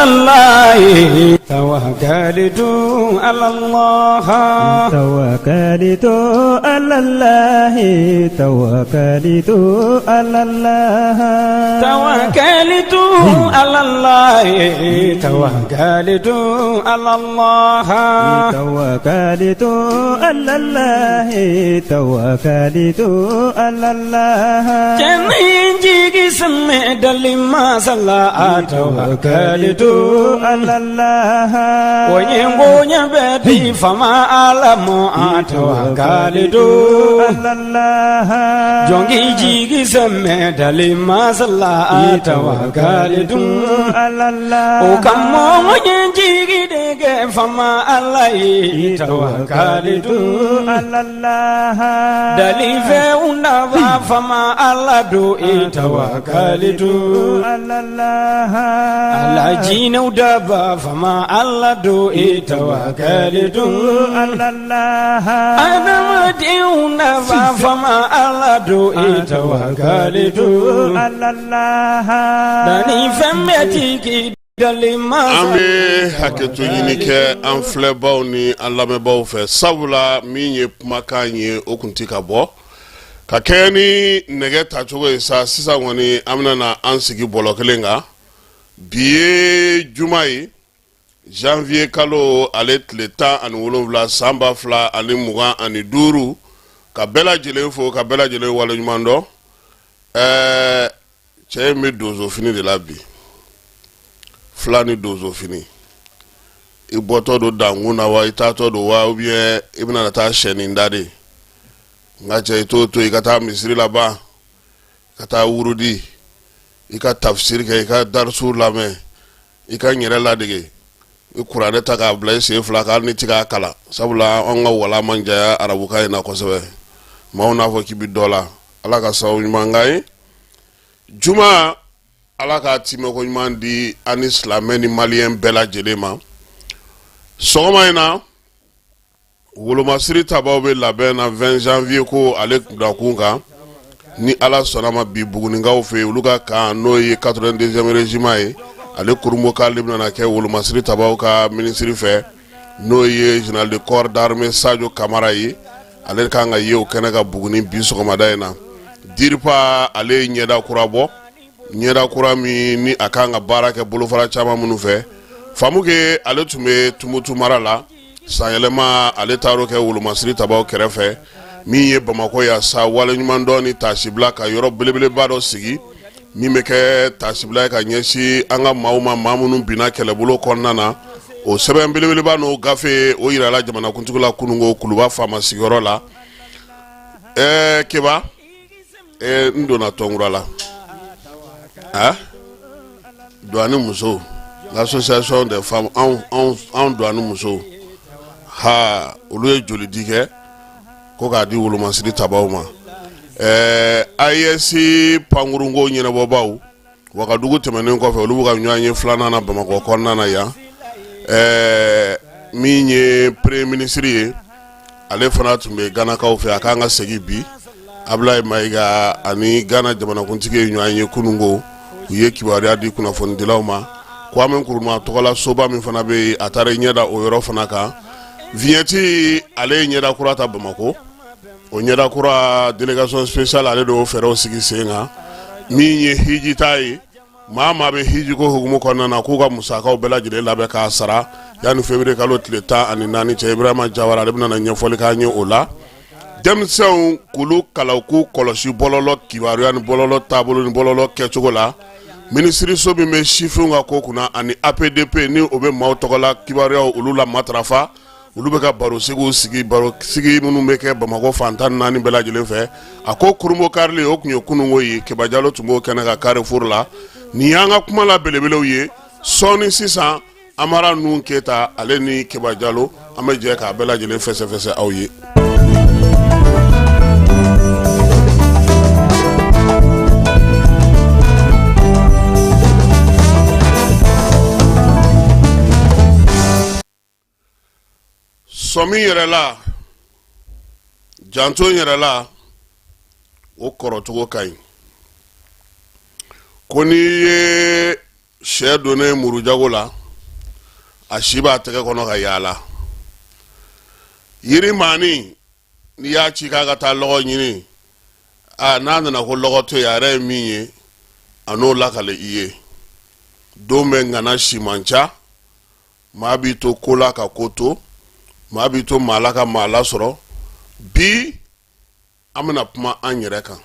ala Allah tawakalitu ala Allah tawakalitu ala Allah tawakalitu ala Allah tawakalitu ala Allah tawakalitu ala Allah tawakalitu ala Allah tawakalitu ala Allah Cɛni jigi sɛmɛ dali masa la tawakalitu ala Allah o ye bonya bɛ di faama Ala ma tawakalitu ala Allah jɔn k'i jigi sɛmɛ dali masa la tawakalitu ala Allah o kama n ye jigi de kɛ faama Ala ye tawakalitu ala Allah dalifɛnw daba faama Ala don i tawakalitu ala Allah ala jinɛw daba faama Ala don i tawakalitu ala Allah adamadenw daba faama Ala don i tawakalitu ala Allah dannifɛn bɛɛ tigi dali An masa bɛ hakɛto ɲini kɛ an filɛbaw ni an lamɛnbaw fɛ sabula min ye kumakan ye o kun tɛ ka bɔ ka kɛɲɛ ni nɛgɛ tacogo ye sa sisan kɔni an bɛna na an sigi bɔlɔ kelen kan bi ye juma ye janvier kalo ale tile 17 san 2025 ka bɛɛ lajɛlen fo ka bɛɛ lajɛlen waleɲuman dɔn ɛɛ cɛ in bɛ donsofini de la bi fila ni donsofini i bɔtɔ don dankun na wa i taatɔ don wa ou bien i bɛna taa sɛnin da de nka cɛ i t'o to i ka taa misiri laban ka taa wurudi i ka tafsiri kɛ i ka darisu lamɛn i ka n yɛrɛ ladege i kuranɛ ta k'a bila i sen fila kan hali n'i tɛ k'a kalan sabula an ka wala man janya arabukan in na kosɛbɛ maaw n'a fɔ k'i bɛ dɔ la ala ka sababu ɲuman k'an ye juma ala k'a timɛko ɲuman di an ni silamɛ ni maliyɛn bɛɛ lajɛlen ma sɔgɔma in na Wolomasiri tabaw bɛ labɛn na 20 janvier ko ale dakun kan ni ala sɔnna ma bi buguninkaw fɛ yen olu ka kan n'o ye 82e régiment ye ale kurunbonkari bɛna kɛ wolomasiri tabaw ka minisiri fɛ n'o ye général de corps d'armée Sadio Kamara ye ale kan ka ye o kɛnɛ kan Buguni bi sɔgɔmada in na DIRPA ale ye ɲɛda kura bɔ ɲɛda kura min ni a kan ka baara kɛ bolofara caman minnu fɛ Famuke ale tun bɛ Tumutu mara la sanyɛlɛma ale taar'o kɛ wolomasiri tabaw kɛrɛfɛ min ye Bamakɔ yan sa waleɲumandɔn ni taasibila ka yɔrɔ belebeleba dɔ sigi min bɛ kɛ taasibila ye ka ɲɛsin an ka maaw ma maa minnu binna kɛlɛbolo kɔnɔna na o sɛbɛn belebeleba n'o gafe o yirala jamanakuntigi la kununko Kuluba faama sigiyɔrɔ la ɛɛ Keba n donna tɔnkura la a douane musow l'association des femmes anw douane musow ha olu ye joli di kɛ ko k'a di wolomasiri tabaw ma ɛɛ AES pankurunko ɲɛnabɔbaw Wagadugu tɛmɛnen kɔfɛ olu b'u ka ɲɔgɔn ye filanan na Bamakɔ kɔnɔna na yan ɛɛ min ye premier ministre ye ale fana tun bɛ Ganakaw fɛ a kan ka segin bi Abulayi Mayiga ani Gana jamanakuntigi ye ɲɔgɔn ye kununko u ye kibaruya di kunnafonidilaw ma Kwame Nkrumah tɔgɔla soba min fana bɛ yen a taara i ɲɛ da o yɔrɔ fana kan vignette ale ye ɲɛda kura ta Bamakɔ o ɲɛda kura délégation spéciale ale de y'o fɛɛrɛw sigi sen kan min ye hiji ta ye maa maa bɛ hiji ko hukumu kɔnɔna na k'u ka musakaw bɛɛ lajɛlen labɛn k'a sara yanni février kalo tile 14 cɛ Ibrahima Jawara ale bɛna na ɲɛfɔli k'an ye o la denmisɛnw k'olu kalan k'u kɔlɔsi bɔlɔlɔ kibaruya ni bɔlɔlɔ taabolo ni bɔlɔlɔ kɛcogo la minisiriso min bɛ sifinw ka ko kunna ani APDP ni o bɛ maaw tɔgɔla kibaruyaw olu la matarafa olu bɛ ka barosigiw sigi barosigi minnu bɛ kɛ Bamakɔ fan 14 bɛɛ lajɛlen fɛ a ko kurunbonkarili o tun ye kununko ye Keba Jalo tun b'o kɛnɛ kan Carrefour la nin y'an ka kuma la belebelew ye sɔɔni sisan Amara Nuhun Keyita ale ni Keba Jalo an bɛ jɛ k'a bɛɛ lajɛlen fɛsɛfɛsɛ aw ye. Sɔmi yɛrɛ la janto yɛrɛ la o kɔrɔcogo ka ɲi ko n'i ye Sɛ donnen murujago la, a si b'a tɛgɛ kɔnɔ ka yaala. Yiri maani, n'i y'a ci k'a ka taa lɔgɔ ɲini, a n'a nana ko lɔgɔ tɛ yen, a yɛrɛ ye min ye, a n'o lakale i ye. Don bɛ ŋana si man ca. Maa b'i to ko la ka ko to, maa b'i to maa la ka maa lasɔrɔ. Bi an bɛna kuma an yɛrɛ kan.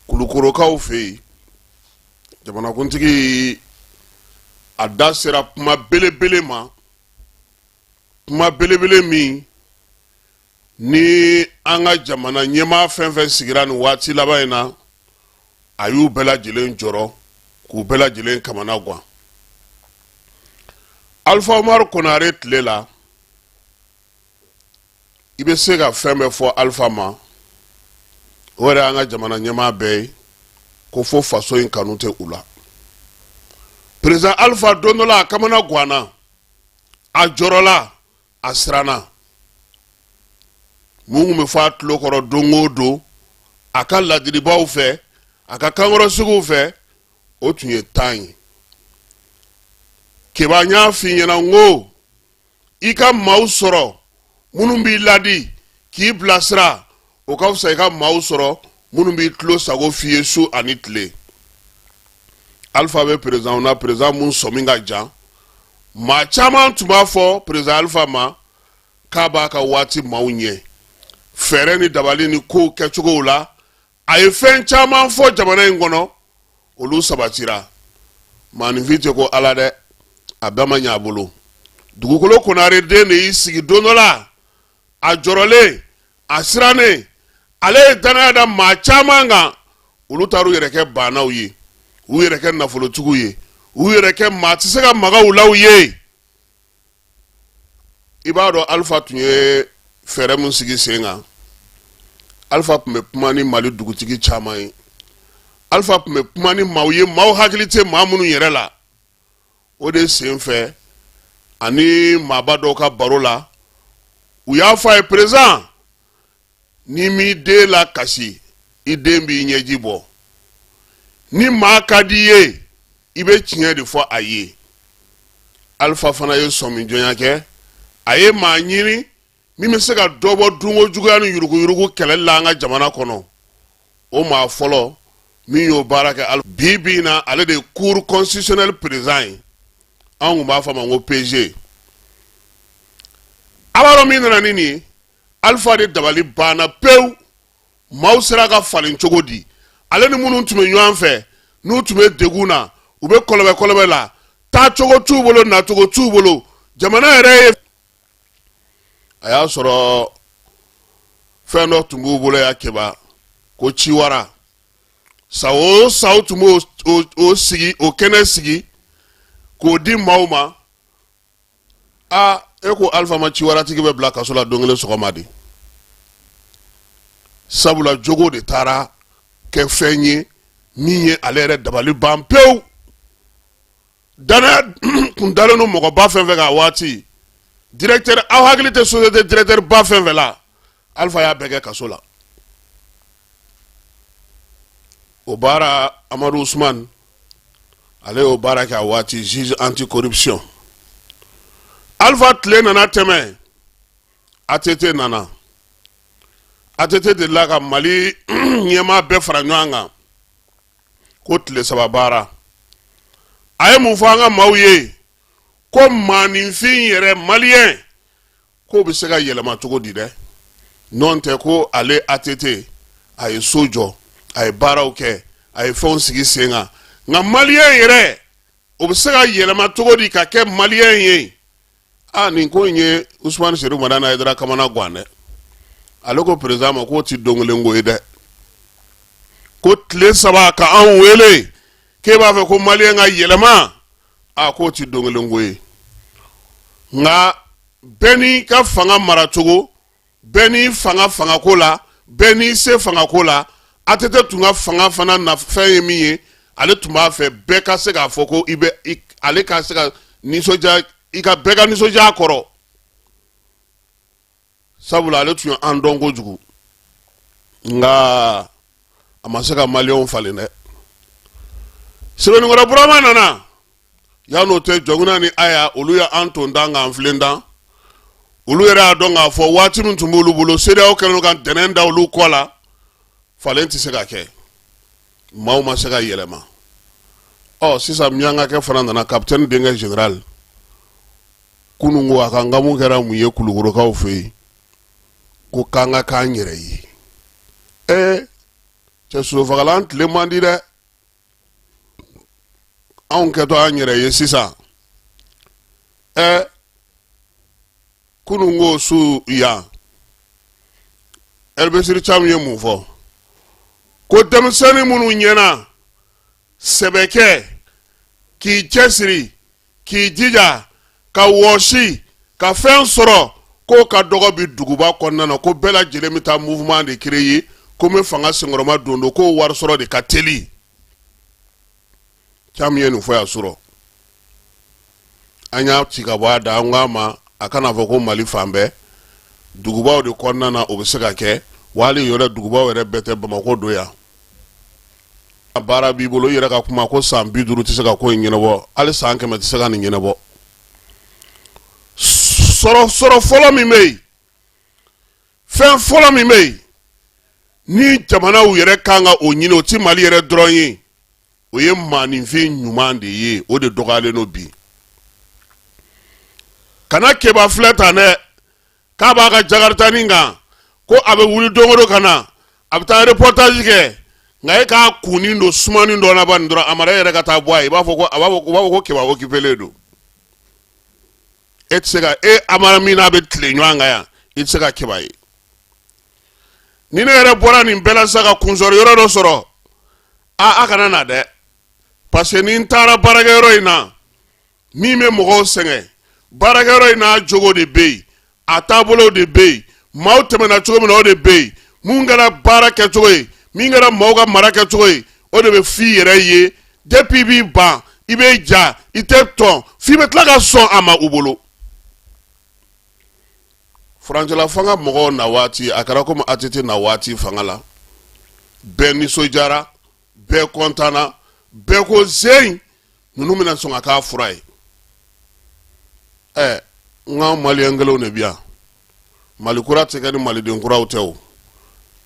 Kulukorokaw fɛ yen, jamanakuntigi a da sera kuma belebele ma, kuma belebele min ni an ka jamana ɲɛmaa fɛn fɛn sigira nin waati laban in na, a y'u bɛɛ lajɛlen jɔrɔ k'u bɛɛ lajɛlen kamana gan. Alifa Umaru Konare tile la, i bɛ se ka fɛn bɛɛ fɔ Alifa ma, o yɛrɛ an ka jamana ɲɛmaa bɛɛ ye ko fo faso in kanu tɛ u la. Président Alifa don dɔ la, a kamana ganna, a jɔrɔla, a siranna. Mun tun bɛ fɔ a tulo kɔrɔ don o don a ka ladilibaw fɛ, a ka kankɔrɔsigiw fɛ, o tun ye tan ye. Keba, n y'a f'i ɲɛna n ko i ka maaw sɔrɔ minnu b'i ladi k'i bilasira, o ka fisa i ka maaw sɔrɔ minnu b'i tulo sago f'i ye su ani tile. Alifa bɛ président na, président mun sɔmi ka jan. Maa caman tun b'a fɔ président Alifa ma k'a b'a ka waati maaw ɲɛ fɛɛrɛ ni dabali ni kow kɛcogow la. A ye fɛn caman fɔ jamana in kɔnɔ, olu sabatira. Maaninfin tɛ ko Ala dɛ, a bɛɛ ma ɲɛ a bolo. Dugukolo Konare den de y'i sigi don dɔ la, a jɔrɔlen, a sirannen. Ale ye danaya da maa caman kan, olu taar'u yɛrɛ kɛ baanaw ye, u yɛrɛ kɛ nafolotigiw ye, u yɛrɛ kɛ maa tɛ se ka maga u la u ye. I b'a dɔn Alifa tun ye fɛɛrɛ min sigi sen kan. Alifa tun bɛ kuma ni Mali dugutigi caman ye. Alifa tun bɛ kuma ni maaw ye, maaw hakili tɛ maa minnu yɛrɛ la. O de sen fɛ, ani maaba dɔw ka baro la, u y'a fɔ a ye: président, n'i m'i den lakasi, i den b'i ɲɛji bɔ. Ni maa ka di i ye, i bɛ tiɲɛ de fɔ a ye. Alifa fana ye sɔmijɔnya kɛ. A ye maa ɲini min bɛ se ka dɔ bɔ dunko juguya ni yuruguyurugu kɛlɛli la an ka jamana kɔnɔ. O maa fɔlɔ min y'o baara kɛ, bi bi in na, ale de ye cour constitutionnelle président ye. Anw tun b'a fɔ a ma ko PG. A b'a dɔn min nana ni nin ye? Alifa de dabali banna pewu. Maaw sera ka falen cogo di? Ale ni minnu tun bɛ ɲɔgɔn fɛ, n'u tun bɛ degun na, u bɛ kɔlɔbɛ kɔlɔbɛ la, taacogo t'u bolo, nacogo t'u bolo, jamana yɛrɛ ye, a y'a sɔrɔ fɛn dɔ tun b'u bolo ya Keba, ko ciwara. San o san, u tun b'o o sigi, o kɛnɛ sigi k'o di maaw ma. Aa, e ko Alifa ma ciwaratigi bɛ bila kaso la don kelen sɔgɔma de, sabula jogo de taara kɛ fɛn ye min ye ale yɛrɛ dabali ban pewu. Danaya kun dalen don mɔgɔba fɛn fɛn kan waati, directeur, aw hakili tɛ société directeur ba fɛn fɛn la, Alifa y'a bɛɛ kɛ kaso la. O baara, Amadu Usman, ale y'o baara kɛ a waati, juge anticorruption. Alifa tile nana tɛmɛ, ATT nana. ATT delila ka Mali ɲɛmaa bɛɛ fara ɲɔgɔn kan ko tile 3 baara. A ye mun fɔ an ka maaw ye? Ko maaninfin yɛrɛ, maliyɛn, k'o bɛ se ka yɛlɛma cogo di dɛ? N'o tɛ ko ale ATT, a ye so jɔ, a ye baaraw kɛ, a ye fɛnw sigi sen kan, nka maliyɛn yɛrɛ, o bɛ se ka yɛlɛma cogo di ka kɛ maliyɛn ye? Aa, nin ko in ye Usumani Seru Madani Hayidara kamana gan dɛ. Ale ko président ma k'o ti don kelen ko ye dɛ, ko tile 3 ka anw wele k'e b'a fɛ ko maliyɛn ka yɛlɛma, a k'o ti don kelen ko ye. Nka bɛɛ n'i ka fanga maracogo, bɛɛ n'i fanga fangako la, bɛɛ n'i se fangako la. ATT tun ka fanga fana na fɛn ye min ye, ale tun b'a fɛ bɛɛ ka se k'a fɔ ko i bɛ ale ka se ka nisɔndiya, i ka bɛɛ ka nisɔndiya a kɔrɔ, sabula ale tun ye an dɔn kojugu. Nka a ma se ka maliyɛnw falen dɛ. Sɛbɛnnikɔrɔ Burama nana yan, n'o tɛ Jɔnkina ni Aya, olu ye an ton dan k'an filen dan. Olu yɛrɛ y'a dɔn k'a fɔ waati min tun b'olu bolo, CEDEAO kɛlen don ka dɛnɛn da olu kɔ la, falen tɛ se ka kɛ, maaw ma se ka yɛlɛma. Ɔ, sisan miyankakɛ fana nana, kapitɛni denkɛ général. Kunun ko a ka nkamu kɛra mun ye Kulukorokaw fɛ yen, ko k'an ka k'an yɛrɛ ye. Ee cɛ, sosofagalan tile man di dɛ. Anw kɛtɔ an yɛrɛ ye sisan. Ɛ, kunun ko su yan, Ɛlbesiri Camu ye mun fɔ? Ko denmisɛnnin minnu ɲɛna sɛbɛkɛ, k'i cɛsiri, k'i jija ka wɔsi ka fɛn sɔrɔ, k'o ka dɔgɔ bi duguba kɔnɔna na, ko bɛɛ lajɛlen bɛ taa mouvement de créer, ko n bɛ fanga senkɔrɔma don don, k'o wari sɔrɔ de ka teli. Camu ye nin fɔ yan surɔ, an y'a ci ka bɔ a da. An k'a ma a kana fɔ ko Mali fan bɛɛ, dugubaw de kɔnɔna na o bɛ se ka kɛ, wa hali yɛrɛ dugubaw yɛrɛ bɛɛ tɛ, Bamakɔ don yan. Baara b'i bolo, i yɛrɛ ka kuma ko san 50 tɛ se ka ko in ɲɛnabɔ, hali san 100 tɛ se ka nin ɲɛnabɔ. Sɔrɔ fɔlɔ min bɛ yen, fɛn fɔlɔ min bɛ yen ni jamanaw yɛrɛ kan ka o ɲini, o ti Mali yɛrɛ dɔrɔn ye, o ye maaninfin ɲuman de ye. O de dɔgɔyalen don bi. Kana Keba filɛ tan dɛ, k'a b'a ka jakaritanin kan, ko a bɛ wuli don o don ka na, a bɛ taa reportage kɛ, nka e k'a kunnin don sumanin dɔ na ban dɔrɔn, a mara yɛrɛ ka taa bɔ a ye, i b'a fɔ ko a b'a fɔ u b'a fɔ ko Keba occupélen don. E tɛ se ka e Amara min n'a bɛ tile ɲɔgɔn kan yan, i tɛ se ka Keba ye. Ni ne yɛrɛ bɔra nin bɛɛ la sisan ka kunsɔrɔ yɔrɔ dɔ sɔrɔ, a kana na dɛ, parce que ni n taara baarakɛyɔrɔ in na, min bɛ mɔgɔw sɛgɛn, baarakɛyɔrɔ in n'a jogo de bɛ yen, a taabolo de bɛ yen, maaw tɛmɛna cogo min na, o de bɛ yen, mun kɛra baara kɛcogo ye, min kɛra maaw ka mara kɛcogo ye, o de bɛ f'i yɛrɛ ye. Depuis i b'i ban, i bɛ ja, i tɛ tɔn, f'i bɛ tila ka sɔn a ma u bolo. Furancɛla fanga mɔgɔw na waati, a kɛra komi ATT na waati fanga la, bɛɛ nisɔndiyara, bɛɛ kɔntanna, bɛɛ ko zen ninnu bɛna sɔn ka k'a fura ye. Ɛ, n ka maliyɛn kelenw de bi yan. Mali kura tɛ kɛ ni maliden kuraw tɛ o.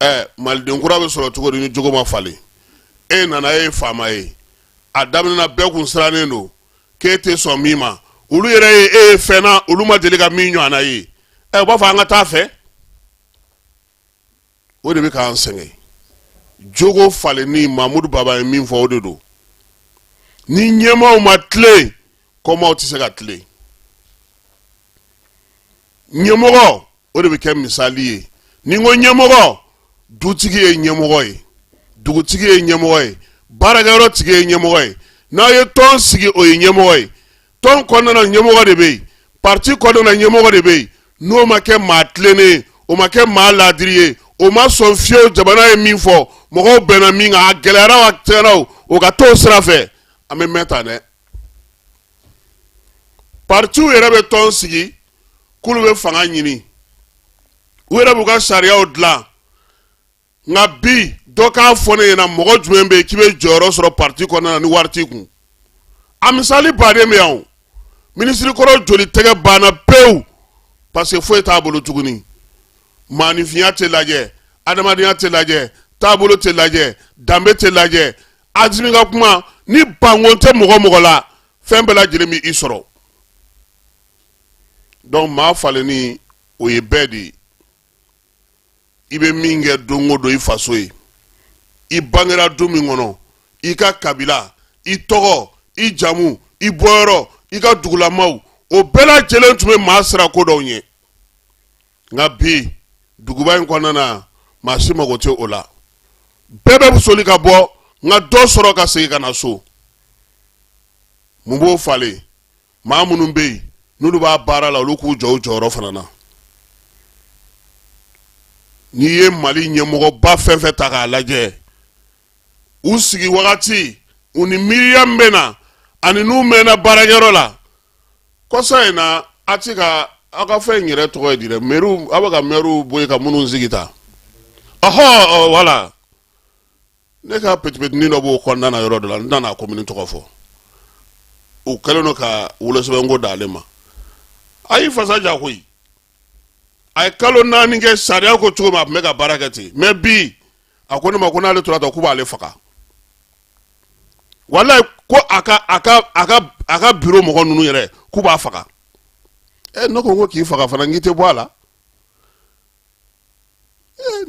Ɛ, maliden kura bɛ sɔrɔ cogo di ni jogo ma falen? E nana, e ye faama ye, a daminɛna bɛɛ kun sirannen don k'e tɛ sɔn min ma. Olu yɛrɛ ye e ye fɛn na, olu ma deli ka min ɲɔgɔnna ye. Ɛ, u b'a fɔ an ka taa fɛ. O de bɛ k'an sɛgɛn, jogo falenni. Mamudu Baba ye min fɔ, o de don. Ni ɲɛmaaw ma tilen, kɔmaaw tɛ se ka tilen. Ɲɛmɔgɔ, o de bɛ kɛ misali ye. Ni n ko ɲɛmɔgɔ, dutigi ye ɲɛmɔgɔ ye, dugutigi ye ɲɛmɔgɔ ye, baarakɛyɔrɔ tigi ye ɲɛmɔgɔ ye, n'aw ye tɔn sigi, o ye ɲɛmɔgɔ ye, tɔn kɔnɔna na ɲɛmɔgɔ de bɛ yen, parti kɔnɔna na ɲɛmɔgɔ de bɛ yen. N'o ma kɛ maa tilennen ye, o ma kɛ maa laadiri ye, o ma sɔn fiyewu jamana ye min fɔ, mɔgɔw bɛnna min kan, a gɛlɛyara o, a tiɲɛna o, o ka t'o sira fɛ, an bɛ mɛn tan dɛ. Partiw yɛrɛ bɛ tɔn sigi k'olu bɛ fanga ɲini, u yɛrɛ b'u ka sariyaw dilan. Nka bi, dɔ k'a fɔ ne ɲɛna, mɔgɔ jumɛn bɛ yen k'i bɛ jɔyɔrɔ sɔrɔ parti kɔnɔna na ni wari t'i kun? A misali baden bɛ yan o. Minisiri kɔrɔ joli tɛgɛ banna pewu, parce que foyi t'a bolo tuguni. Maaninfinya tɛ lajɛ, adamadenya tɛ lajɛ, taabolo tɛ lajɛ, danbe tɛ lajɛ. Asimi ka kuma, ni banko tɛ mɔgɔ mɔgɔ la, fɛn bɛɛ lajɛlen bɛ i sɔrɔ. Donc maa falenni, o ye bɛɛ de ye. I bɛ min kɛ don o don i faso ye, i bangera du min kɔnɔ, i ka kabila, i tɔgɔ, i jamu, i bɔyɔrɔ, i ka dugulamaw, o bɛɛ lajɛlen tun bɛ maa siran ko dɔw ɲɛ. Nka bi, duguba in kɔnɔna na, maa si mago tɛ o la. Bɛɛ bɛ soli ka bɔ nka dɔ sɔrɔ ka segin ka na so. Mun b'o falen? Maa minnu bɛ yen n'olu b'a baara la, olu k'u jɔ u jɔyɔrɔ fana na. N'i ye Mali ɲɛmɔgɔba fɛn fɛn ta k'a lajɛ, u sigi wagati, u ni miiriya min bɛ na ani n'u mɛnna baarakɛyɔrɔ la, kɔsa in na, a ti ka aw ka fɛn in yɛrɛ tɔgɔ ye di dɛ, mɛriw, aw bɛ ka mɛriw bɔ yen ka minnu sigi ta, ɔhɔ, wala. Ne ka petipetinin dɔ b'o kɔnɔna na yɔrɔ dɔ la, n tɛna n'a komini tɔgɔ fɔ. U kɛlen don ka wolosɛbɛnko d'ale ma. A y'i fasa ja koyi. A ye kalo 4 kɛ, sariya ko cogo min, a tun bɛ ka baara kɛ ten. Mais bi, a ko ne ma ko n'ale tora tan, k'u b'ale faga. Walayi, ko a ka biro mɔgɔ ninnu yɛrɛ, k'u b'a faga. Ɛ, ne ko n ko k'i faga fana, n k'i tɛ bɔ a la.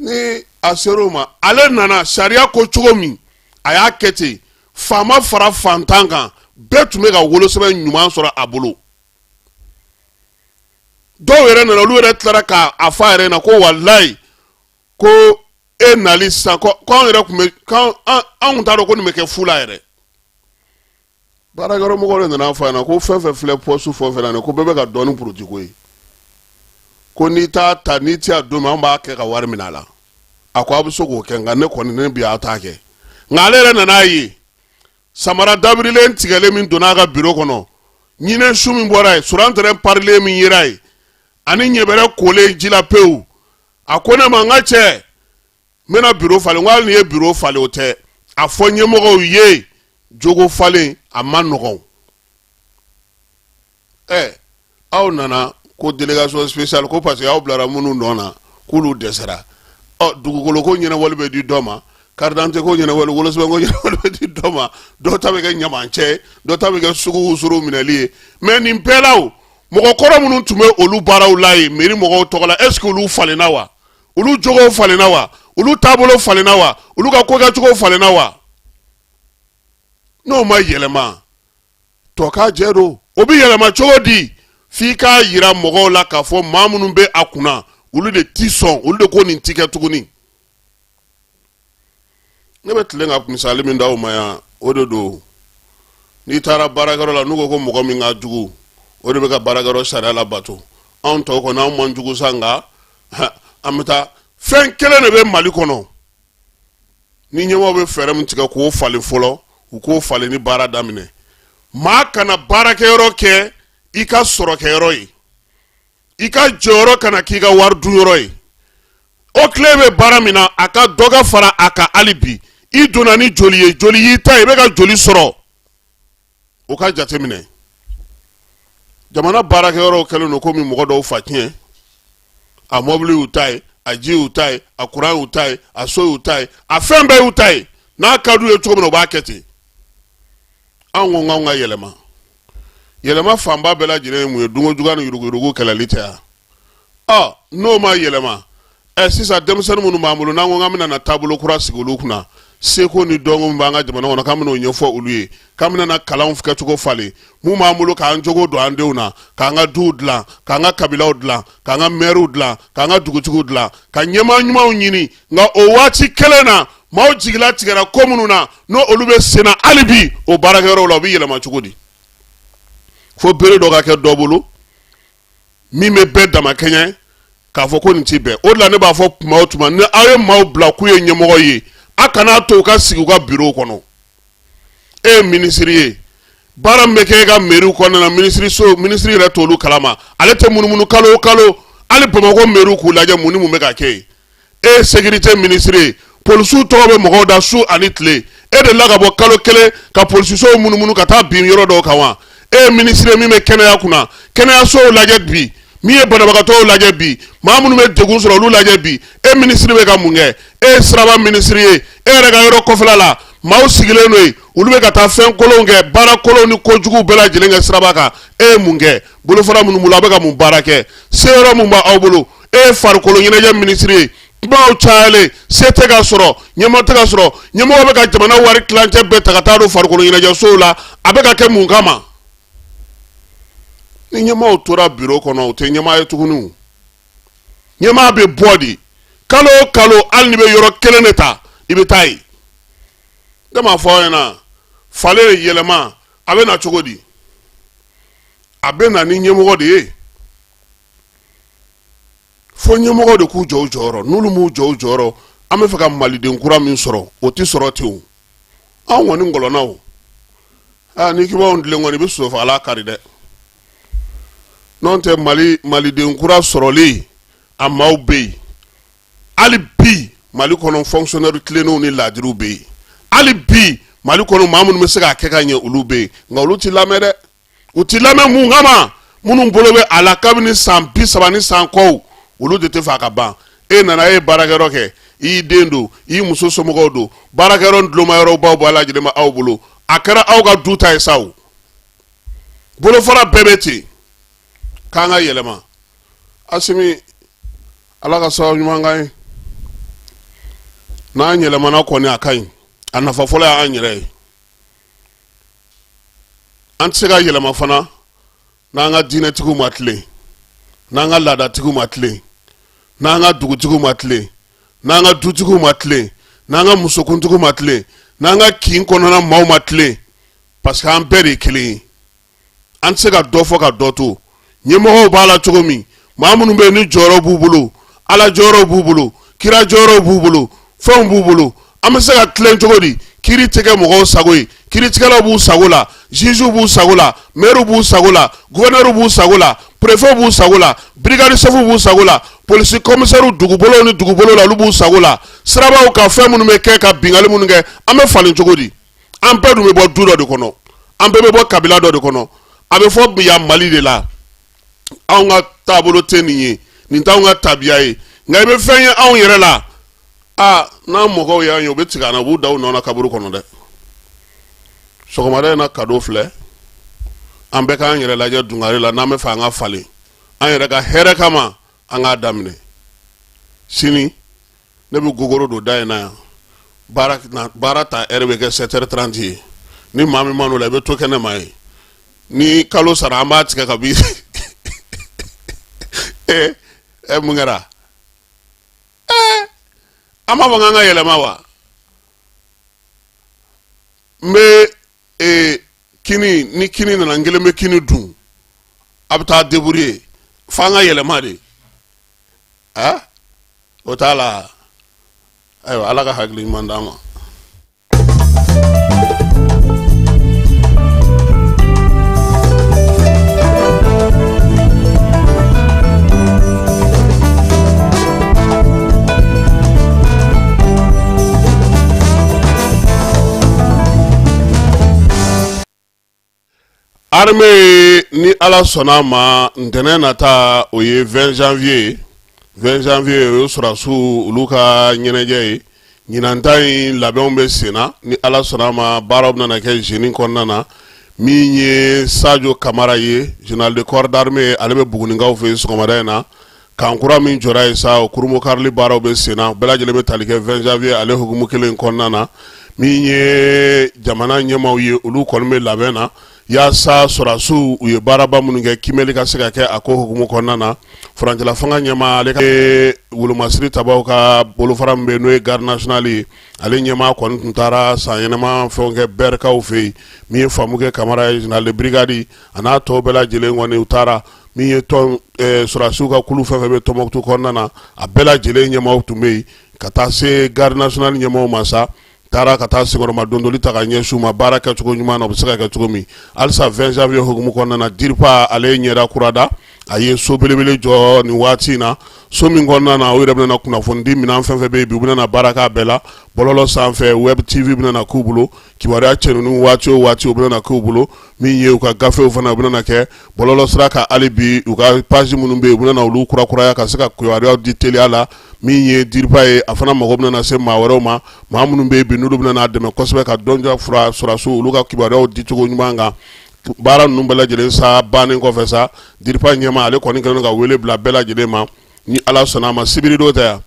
Ni a ser'o ma, ale nana, sariya ko cogo min, a y'a kɛ ten. Faama fara fantan kan, bɛɛ tun bɛ ka wolosɛbɛn ɲuman sɔrɔ a bolo. Dɔw yɛrɛ nana, olu yɛrɛ tilara k'a fɔ a yɛrɛ ɲɛna ko walayi, ko e nali sisan, ko anw yɛrɛ tun bɛ k'an an tun t'a dɔn ko nin bɛ kɛ fu la yɛrɛ. Baarakɛyɔrɔ mɔgɔw de nana fɔ a ɲɛna ko fɛn fɛn filɛ poste fɛn fɛn na, ko bɛɛ bɛ ka dɔɔni puruti ko ye, ko n'i t'a ta, n'i tɛ a don min, an b'a kɛ ka wari minɛ a la. A ko a bɛ se k'o kɛ, nka ne kɔni, ne bi aw t'a kɛ. Nka ale yɛrɛ nana a ye samara dabirilen tigɛlen min donna a ka biro kɔnɔ, ɲinɛ su min bɔra yen, surantɛrɛn parilen min yera yen, ani ɲɛbɛrɛ kolen ji la pewu. A ko ne ma, n ka cɛ, n bɛna biro falen. N ko hali n'i ye biro falen, o tɛ a fɔ ɲɛmɔgɔw ye, jogo falen a man nɔgɔn. Ɛ, aw nana ko délégation spéciale, ko parce que aw bilara minnu nɔ na, k'olu dɛsɛra. Ɔ, dugukolo ko ɲɛnabɔli bɛ di dɔ ma, carte d'identité ko ɲɛnabɔli, wolosɛbɛn ko ɲɛnabɔli bɛ di dɔ ma, dɔw ta bɛ kɛ ɲamancɛ ye, dɔ ta bɛ kɛ sugu wusuru minɛli ye. Mais nin bɛɛ la, o mɔgɔkɔrɔ minnu tun bɛ olu baaraw la yen mairie mɔgɔw tɔgɔ la, est ce que olu falenna wa? Olu jogow falenna wa? Olu taabolo falenna wa? Olu ka kokɛcogo falenna wa? N'o ma yɛlɛma, tɔ ka jɛ don. O bɛ yɛlɛma cogo di? F'i k'a yira mɔgɔw la k'a fɔ maa minnu bɛ a kunna, olu de ti sɔn, olu de ko nin ti kɛ tuguni. Ne bɛ tilen ka misali min d'aw ma yan, o de don. N'i taara baarakɛyɔrɔ la, n'u ko ko mɔgɔ min ka jugu, o de bɛ ka baarakɛyɔrɔ sariya labato. Anw tɔw kɔni, anw man jugu sa, nka an bɛ taa. Fɛn kelen de bɛ Mali kɔnɔ, ni ɲɛmɔgɔw bɛ fɛɛrɛ min tigɛ k'o falen fɔlɔ, u k'o falen ni baara daminɛ. Maa kana baarakɛyɔrɔ kɛ i ka sɔrɔkɛyɔrɔ ye, i ka jɔyɔrɔ kana k'i ka wari dunyɔrɔ ye. O tile bɛ baara min na, a ka dɔ ka fara a kan hali bi. I donna ni joli ye, joli y'i ta ye, i bɛ ka joli sɔrɔ, o ka jateminɛ. Jamana baarakɛyɔrɔw kɛlen don komi mɔgɔ dɔw fa tiɲɛ. A mɔbili y'u ta ye, a ji y'u ta ye, a kuran y'u ta ye, a so y'u ta ye, a fɛn bɛɛ y'u ta ye. N'a ka d'u ye cogo min na, u b'a kɛ ten. Anw ko k'anw ka yɛlɛma, yɛlɛma fanba bɛɛ lajɛlen ye mun ye? Dunko juguya ni yuruguyurugu kɛlɛli tɛ yan? Ɔ, n'o ma yɛlɛma, ɛ, sisan denmisɛnnin minnu b'an bolo, n'an ko k'an bɛna na taabolo kura sigi olu kunna, seko ni dɔnko min b'an ka jamana kɔnɔ, k'an bɛna o ɲɛfɔ olu ye, k'an bɛna na kalanw kɛcogo falen, mun b'an bolo k'an jogo don an denw na, k'an ka duw dilan, k'an ka kabilaw dilan, k'an ka mɛriw dilan, k'an ka dugutigiw dilan, ka ɲɛmaa ɲumanw ɲini. Nka o waati kelen na, maaw jigila tigɛra ko minnu na, n'o olu bɛ senna hali bi o baarakɛyɔrɔw la, o bɛ yɛlɛma cogo di? Fo bere dɔ ka kɛ dɔ bolo min bɛ bɛɛ dama kɛɲɛ, k'a fɔ ko nin ti bɛn. O de la ne b'a fɔ tuma o tuma, ni aw ye maaw bila k'u ye ɲɛmɔgɔ ye, a kana to u ka sigi u ka bureau kɔnɔ. E ye minisiri ye, baara min bɛ kɛ e ka mairie kɔnɔna na, minisiriso, minisiri yɛrɛ t'olu kalama. Ale tɛ munumunu kalo o kalo hali Bamakɔ mairie k'u lajɛ mun ni mun bɛ ka kɛ yen. E ye sécurité minisiri ye, polisiw tɔgɔ bɛ mɔgɔw da su ani tile. E delila ka bɔ kalo kelen ka polisisow munumunu ka taa bin yɔrɔ dɔw kan wa? E ye minisiri ye min bɛ kɛnɛya kunna, kɛnɛyasow lajɛ bi, min ye banabagatɔw lajɛ bi, maa minnu bɛ degun sɔrɔ, olu lajɛ bi. E minisiri bɛ ka mun kɛ? E ye siraba minisiri ye, e yɛrɛ ka yɔrɔ kɔfɛla la, maaw sigilen don yen, olu bɛ ka taa fɛn kolonw kɛ, baara kolonw ni kojuguw bɛɛ lajɛlen kɛ siraba kan. E ye mun kɛ? Bolofara minnu bolo, a bɛ ka mun baara kɛ? Seyɔrɔ mun b'aw bolo? E ye farikolo ɲɛnajɛ minisiri ye, kumaw cayalen, se tɛ ka sɔrɔ, ɲɛmɔgɔ tɛ ka sɔrɔ. Ɲɛmɔgɔ bɛ ka jamana wari tilancɛ bɛɛ ta ka taa don farikolo ɲɛnajɛsow la, a bɛ ka kɛ mun kama? Ni ɲɛmaaw tora biro kɔnɔ, u tɛ ɲɛmaa ye tuguni. Ɲɛmaa bɛ bɔ de kalo o kalo, hali n'i bɛ yɔrɔ kelen de ta, i bɛ taa yen. Ne m'a fɔ aw ɲɛna, falen yɛlɛma a bɛ na cogo di? A bɛ na ni ɲɛmɔgɔ de ye. Fo ɲɛmɔgɔ de k'u jɔ u jɔyɔrɔ. N'olu m'u jɔ u jɔyɔrɔ, an bɛ fɛ ka maliden kura min sɔrɔ, o tɛ sɔrɔ ten. O anw kɔni ngɔlɔna o. Aa, n'i k'i b'anw tilen kɔni, i bɛ sosofagalan kari dɛ. N'o tɛ, Mali maliden kura sɔrɔli, a maaw bɛ yen hali bi Mali kɔnɔ. Fonctionnaire tilennenw ni laadiriw bɛ yen. Hali bi Mali kɔnɔ, maa minnu bɛ se k'a kɛ ka ɲɛ, olu bɛ yen, nka olu ti lamɛn dɛ. U ti lamɛn mun kama? Minnu bolo bɛ a la kabini san 30 ni san kɔw, olu de tɛ fɛ a ka ban. E nana, e ye baarakɛyɔrɔ kɛ, i y'i den don, i y'i muso somɔgɔw don, baarakɛyɔrɔ dulonmayɔrɔw baw bɛɛ lajɛlen ma aw bolo. A kɛra aw ka du ta ye sa. O bolofara bɛɛ bɛ ten. K'an ka yɛlɛma. Asimi, Ala ka sababu ɲuman k'an ye. N'an yɛlɛmana kɔni, a ka ɲi. A nafa fɔlɔ y'an yɛrɛ ye. An tɛ se ka yɛlɛma fana n'an ka diinɛtigiw ma tilen, n'an ka laadatigiw ma tilen, n'an ka dugutigiw ma tilen, n'an ka dutigiw ma tilen, n'an ka musokuntigiw ma tilen, n'an ka kin kɔnɔna maaw ma tilen, parce que an bɛɛ de ye kelen ye. An tɛ se ka dɔ fɔ ka dɔ to. Ɲɛmɔgɔw b'a la cogo min, maa minnu bɛ yen ni jɔyɔrɔ b'u bolo, Ala jɔyɔrɔ b'u bolo, kira jɔyɔrɔ b'u bolo, fɛnw b'u bolo, an bɛ se ka tilen cogo di? Kiiri tɛ kɛ mɔgɔw sago ye. Kiiritigɛlaw b'u sago la, jugew b'u sago la, maires b'u sago la, gouverneurs b'u sago la, préfets b'u sago la, brigade chefs b'u sago la, polisi commissaires dugubolo ni dugubolo la, olu b'u sago la. Sirabaw kan, fɛn minnu bɛ kɛ ka binkanni minnu kɛ, an bɛ falen cogo di? An bɛɛ dun bɛ bɔ du dɔ de kɔnɔ, an bɛɛ bɛ bɔ kabila dɔ de kɔnɔ. A bɛ fɔ yan Mali de la, anw ka taabolo tɛ nin ye, nin t'anw ka tabiya ye, nka i bɛ fɛn ye anw yɛrɛ la. Aa, n'an mɔgɔw y'an ye, u bɛ tigɛ an na, u b'u da u nɔ na kaburu kɔnɔ dɛ. Sɔgɔmada in na, cadeau filɛ. An bɛɛ k'an yɛrɛ lajɛ dungare la. N'an bɛ fɛ an ka falen an yɛrɛ ka hɛrɛ kama, an k'a daminɛ sini. Ne bɛ gogoro don da in na yan. Baara ta heure bɛ kɛ 7h30 ye. Ni maa min ma n'o la, i bɛ to kɛnɛ ma ye. Ni kalo sara, an b'a tigɛ ka bi. Ee ɛ, mun kɛra? Ɛɛ, an b'a fɔ k'an ka yɛlɛma wa? N bɛ ee kini ni kini nana, n kelen bɛ kini dun. A bɛ taa débrouiller f'an ka yɛlɛma de. A o t'a la. Ayiwa, Ala ka hakili ɲuman d'an ma. Armée, ni Ala sɔnna a ma, ntɛnɛn nata, o ye 20 janvier ye. 20 janvier, o ye sɔrɔdasiw olu ka ɲɛnajɛ ye. Ɲinan ta in labɛnw bɛ sen na. Ni Ala sɔnna a ma, baaraw bɛna kɛ jeudi kɔnɔna na. Min ye Sadio Kamara ye, général de corps d'armée, ale bɛ Bugunikaw fɛ yen sɔgɔmada in na. Camp kura min jɔra yen sa, o kurunbonkarili baaraw bɛ sen na. Bɛɛ lajɛlen bɛ tali kɛ 20 janvier ale hukumu kelen kɔnɔna na. Min ye jamana ɲɛmaaw ye, olu kɔni bɛ labɛn na yaasa sɔrɔdasiw u ye baaraba minnu kɛ, kiimɛli ka se ka kɛ a ko hukumu kɔnɔna na. Furancɛla fanga ɲɛmaa, ale ka wolomasiri tabaw ka bolofara min bɛ yen, n'o ye garde nationale ye, ale ɲɛmaa kɔni tun taara san yɛlɛma fɛnw kɛ Bɛrikaw fɛ yen. Min ye Famukɛ Kamara ye, général de brigade, a n'a tɔw bɛɛ lajɛlen kɔni u taara. Min ye tɔn sɔrɔdasiw ka kulu fɛn fɛn bɛ Tɔnbukutu kɔnɔna na, a bɛɛ lajɛlen ɲɛmaaw tun bɛ yen, ka taa se garde nationale ɲɛmaaw ma sa. Taara ka taa senkɔrɔma dondoli ta ka ɲɛsin u ma baara kɛcogo ɲuman na, u bɛ se ka kɛ cogo min. Halisa 20 janvier hukumu kɔnɔna na, DIRPA ale ye ɲɛda kura da. A ye so belebele jɔ nin waati in na, so min kɔnɔna na, u yɛrɛ bɛna kunnafonidi minɛn fɛn fɛn bɛ yen bi, u bɛna baara k'a bɛɛ la. Bɔlɔlɔ sanfɛ, web TV bɛna k'u bolo. Kibaruya cɛnni waati o waati, u bɛna k'u bolo. Min ye u ka gafew fana, u bɛna kɛ bɔlɔlɔ sira kan. Hali bi, u ka page minnu bɛ yen, u bɛna olu kurakuraya ka se ka kibaruyaw di teliya la. Min ye DIRPA ye, a fana mago bɛna se maa wɛrɛw ma, maa minnu bɛ yen bi, n'olu bɛna dɛmɛ kosɛbɛ ka dɔnja fura sɔrɔdasiw olu ka kibaruyaw di cogo ɲuman kan. Baara ninnu bɛɛ lajɛlen sa bannen kɔfɛ sa, DIRPA ɲɛmaa, ale kɔni kɛlen ka wele bila bɛɛ lajɛlen ma. Ni Ala sɔnna a ma, sibiri don tɛ yan,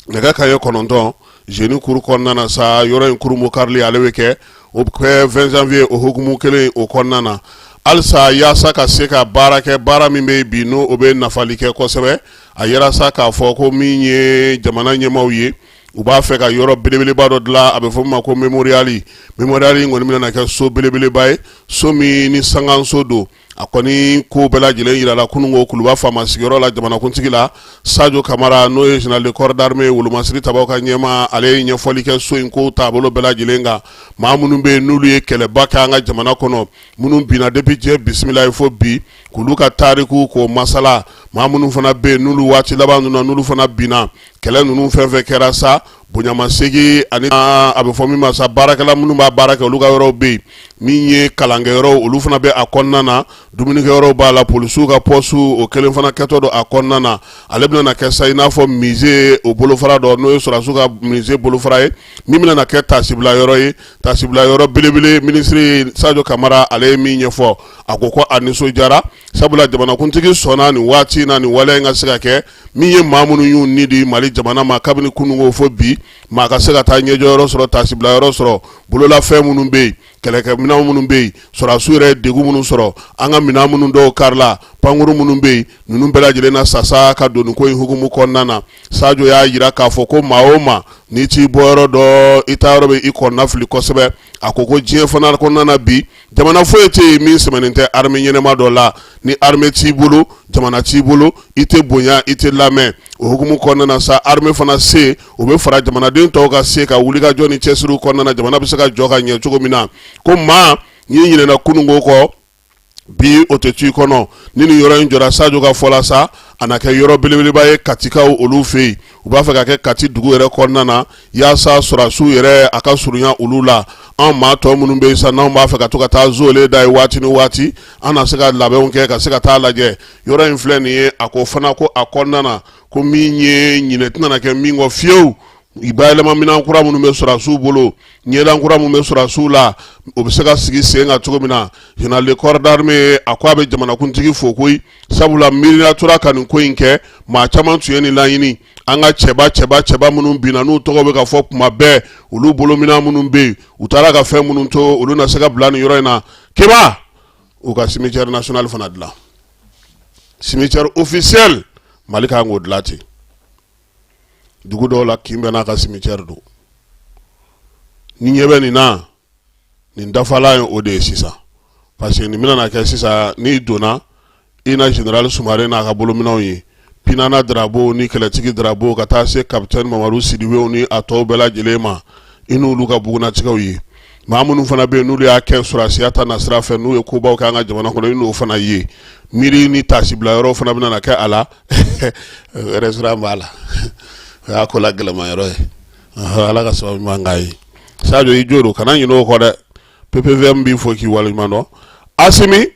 nɛgɛ kanɲɛ 9, jeudi kuru kɔnɔna na sa, yɔrɔ in kurunbonkarili ale bɛ kɛ. O bɛ kɛ 20 janvier o hukumu kelen o kɔnɔna na. Halisa, yaasa ka se ka baara kɛ, baara min bɛ bi, n'o o bɛ nafali kɛ kosɛbɛ, a yira sa k'a fɔ ko min ye jamana ɲɛmaaw ye, u b'a fɛ ka yɔrɔ belebeleba dɔ dilan, a bɛ fɔ min ma ko mémorial. Mémorial in kɔni bɛna kɛ so belebeleba ye, so min ni sankanso don. A kɔni ko bɛɛ lajɛlen yirala kununko Kuluba faama sigiyɔrɔ la, jamanakuntigi la. Sadio Kamara, n'o ye général de corps d'armée, wolomasiri tabaw ka ɲɛmaa, ale ye ɲɛfɔli kɛ so in ko taabolo bɛɛ lajɛlen kan. Maa minnu bɛ yen, n'olu ye kɛlɛba kɛ an ka jamana kɔnɔ, minnu binna depuis diɲɛ bisimila ye fo bi, k'olu ka tariku k'o masala. Maa minnu fana bɛ yen, n'olu waati laban ninnu na, n'olu fana binna kɛlɛ ninnu fɛn fɛn kɛra sa. Bonyamasegin ani a bɛ fɔ min ma sa baarakɛla minnu b'a baara kɛ olu ka yɔrɔw bɛ yen, min ye kalankɛyɔrɔw olu fana bɛ a kɔnɔna na, dumunikɛyɔrɔw b'a la, polisiw ka poste o kelen fana kɛtɔ don a kɔnɔna na. Ale bɛna na kɛ sa i n'a fɔ musée o bolofara dɔ, n'o ye sɔrɔdasiw ka musée bolofara ye, min bɛna na kɛ tasibila yɔrɔ ye, tasibila yɔrɔ belebele. Minisiri Sajo Kamara ale ye min ɲɛfɔ, a ko ko a nisɔndiyara, sabula jamanakuntigi sɔnna nin waati in na nin waleya in ka se ka kɛ, min ye maa minnu y'u ni di Mali jamana ma kabini kununko fo bi, maa ka se ka taa ɲɛjɔyɔrɔ sɔrɔ, tasibila yɔrɔ sɔrɔ, bololafɛn minnu bɛ yen, kɛlɛkɛminɛn minnu bɛ yen, sɔrɔdasiw yɛrɛ ye degun minnu sɔrɔ, an ka minɛn minnu dɔw karila, pankuru minnu bɛ yen, ninnu bɛɛ lajɛlen na sasa ka don nin ko in hukumu kɔnɔna na. Sajo y'a jira k'a fɔ ko maa o maa n'i t'i bɔyɔrɔ dɔn, i taayɔrɔ bɛ i kɔnɔnafili kosɛbɛ. A ko ko diɲɛ fana kɔnɔna na bi, jamana foyi tɛ yen min sɛmɛnen tɛ armée ɲɛnama dɔ la. Ni armée t'i bolo, jamana t'i bolo, i tɛ bonya, i tɛ lamɛn. O hukumu kɔnɔna na sa, armée fana se o bɛ fara jamanaden tɔw ka se ka wulikajɔ ni cɛsiriw kɔnɔna na, jamana bɛ se ka jɔ ka ɲɛ cogo min na. Ko maa n'i ɲinɛna kununko kɔ, bi o tɛ to i kɔnɔ. Ni nin yɔrɔ in jɔra, Sajo ka fɔ la sa, a na kɛ yɔrɔ belebeleba ye Katikaw olu fɛ yen. U b'a fɛ ka kɛ Kati dugu yɛrɛ kɔnɔna na, yaasa sɔrɔdasiw yɛrɛ a ka surunya olu la. An maa tɔ minnu bɛ yen sa, n'anw b'a fɛ ka to ka taa zole da ye waati ni waati, an na se ka labɛnw kɛ ka se ka taa lajɛ. Yɔrɔ in filɛ nin ye. A ko fana ko a kɔnɔna na, ko min ye ɲinɛ tɛna kɛ min kɔ fiyewu, bayɛlɛma minɛn kura minnu bɛ sɔrɔdasiw bolo, ɲɛlan kura minnu bɛ sɔrɔdasiw la, o bɛ se ka sigi sen kan cogo min na. Général de corps d'armée a ko a bɛ jamanakuntigi fo koyi, sabula miiriya tora ka nin ko in kɛ. Maa caman tun ye nin laɲini. An ka cɛba cɛba cɛba minnu binna, n'u tɔgɔ bɛ ka fɔ kuma bɛɛ, olu bolominɛn minnu bɛ yen, u taara ka fɛn minnu to, olu na se ka bila nin yɔrɔ in na. Keba, u ka cimetière national fana dilan, cimetière officiel, Mali kan k'o dilan ten. Dugu dɔw la, kin bɛɛ n'a ka cimetière don. Ni ɲɛ bɛ nin na, nin dafalan ye o de ye sisan, parce que nin bɛna na kɛ sisan, n'i donna i na général Sumare n'a ka bolominɛnw ye, Pinana Darabo ni kɛlɛtigi Darabo, ka taa se capitaine Mamadu Sidibew ni a tɔw bɛɛ lajɛlen ma, i n'olu ka bugunnatigɛw ye. Maa minnu fana bɛ yen, n'olu y'a kɛ sɔrɔdasiya ta nasira fɛ, n'u ye kobaw kɛ an ka jamana kɔnɔ, i n'o fana ye. Miiri ni tasibila yɔrɔ fana bɛna na kɛ a la. Restaurant b'a la, o y'a ko la gɛlɛma yɔrɔ ye. Ala ka sababu ɲuman k'a ye. Sajo, i jo don, kana ɲinɛ o kɔ dɛ. PPVM b'i fo k'i waleɲuman dɔn. Asimi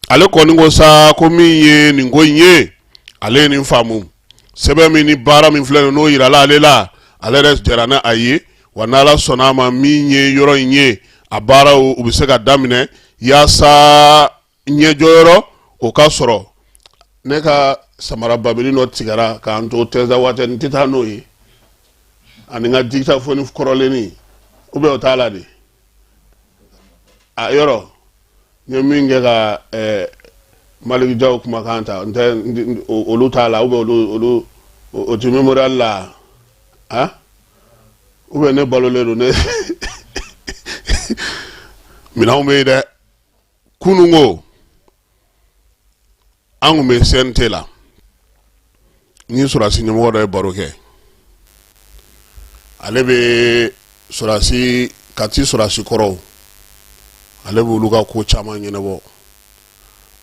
ale kɔni ko sa ko min ye nin ko in ye, ale ye nin faamu. Sɛbɛn min ni baara min filɛ nin, n'o yirala ale la, ale yɛrɛ jɛra ni a ye. Wa n'Ala sɔnna a ma, min ye yɔrɔ in ye, a baaraw u bɛ se ka daminɛ yaasa ɲɛjɔyɔrɔ o ka sɔrɔ. Ne ka samara babili dɔ tigɛra k'an to Tɛnzawatɛ, n tɛ taa n'o ye, ani n ka dictaphone kɔrɔlennin, ou bien o t'a la de. A yɔrɔ n ye min kɛ ka Maliki Jaw kumakan ta, n tɛ olu t'a la, ou bien olu o tɛ mémorial la, ah, ou bien ne balolen don ne minɛnw bɛ yen dɛ. Kununko an tun bɛ CNT la, ni sɔrɔdasi ɲɛmɔgɔ dɔ ye baro kɛ. Ale bɛ sɔrɔdasi Kati sɔrɔdasi kɔrɔw, ale bɛ olu ka ko caman ɲɛnabɔ.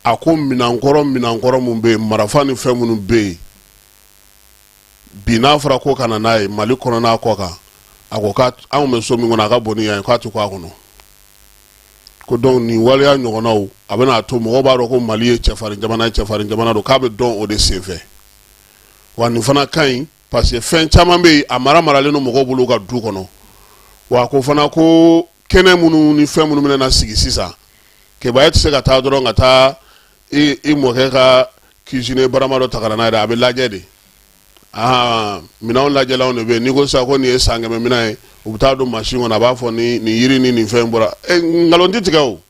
A ko minɛnkɔrɔ minnu bɛ yen, marifa ni fɛn minnu bɛ yen bi, n'a fɔra ko ka na n'a ye Mali kɔnɔ n'a kɔ kan, a ko anw bɛ so min kɔnɔ, a ka bon ni yan ye, k'a tɛ kun a kɔnɔ. Ko donc nin waleya ɲɔgɔnnaw, a bɛna to mɔgɔw b'a dɔn ko Mali ye cɛfarin jamana ye, cɛfarin jamana don, k'a bɛ dɔn o de senfɛ. Wa nin fana ka ɲi, parce que fɛn caman bɛ yen, a mara maralen don mɔgɔw bolo u ka du kɔnɔ. Wa a ko fana ko kɛnɛ minnu ni fɛn minnu bɛna sigi sisan, Keba, e tɛ se ka taa dɔrɔn ka taa i mɔkɛ ka cuisine barama dɔ ta ka na n'a ye dɛ, a bɛ lajɛ de. Aa, minɛnw lajɛlanw de bɛ yen. N'i ko sisan ko nin ye san 100 minɛn ye, u bɛ taa don mansin kɔnɔ, a b'a fɔ ni nin yiri ni nin fɛn bɔra. Nkalon tɛ tigɛ o.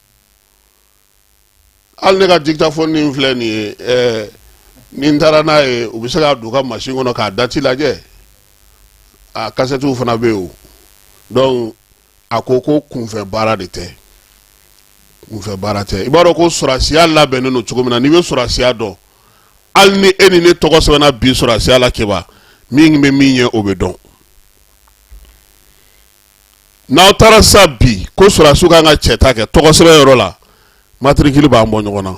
Hali ne ka dictaphone nin filɛ nin ye, ni n taara n'a ye, u bɛ se k'a don u ka mansin kɔnɔ k'a date lajɛ. A kasɛtiw fana bɛ yen o. Donc a ko ko kunfɛ baara de tɛ, kunfɛ baara tɛ. I b'a dɔn ko sɔrɔdasiya labɛnnen don cogo min na, n'i bɛ sɔrɔdasiya dɔn, hali ni e ni ne tɔgɔ sɛbɛnna bi sɔrɔdasiya la, Keba, min bɛ min ɲɛ, o bɛ dɔn. N'aw taara sa bi ko sɔrɔdasiw kan ka cɛ ta kɛ tɔgɔ sɛbɛn yɔrɔ la, matricule b'an bɔ ɲɔgɔn na.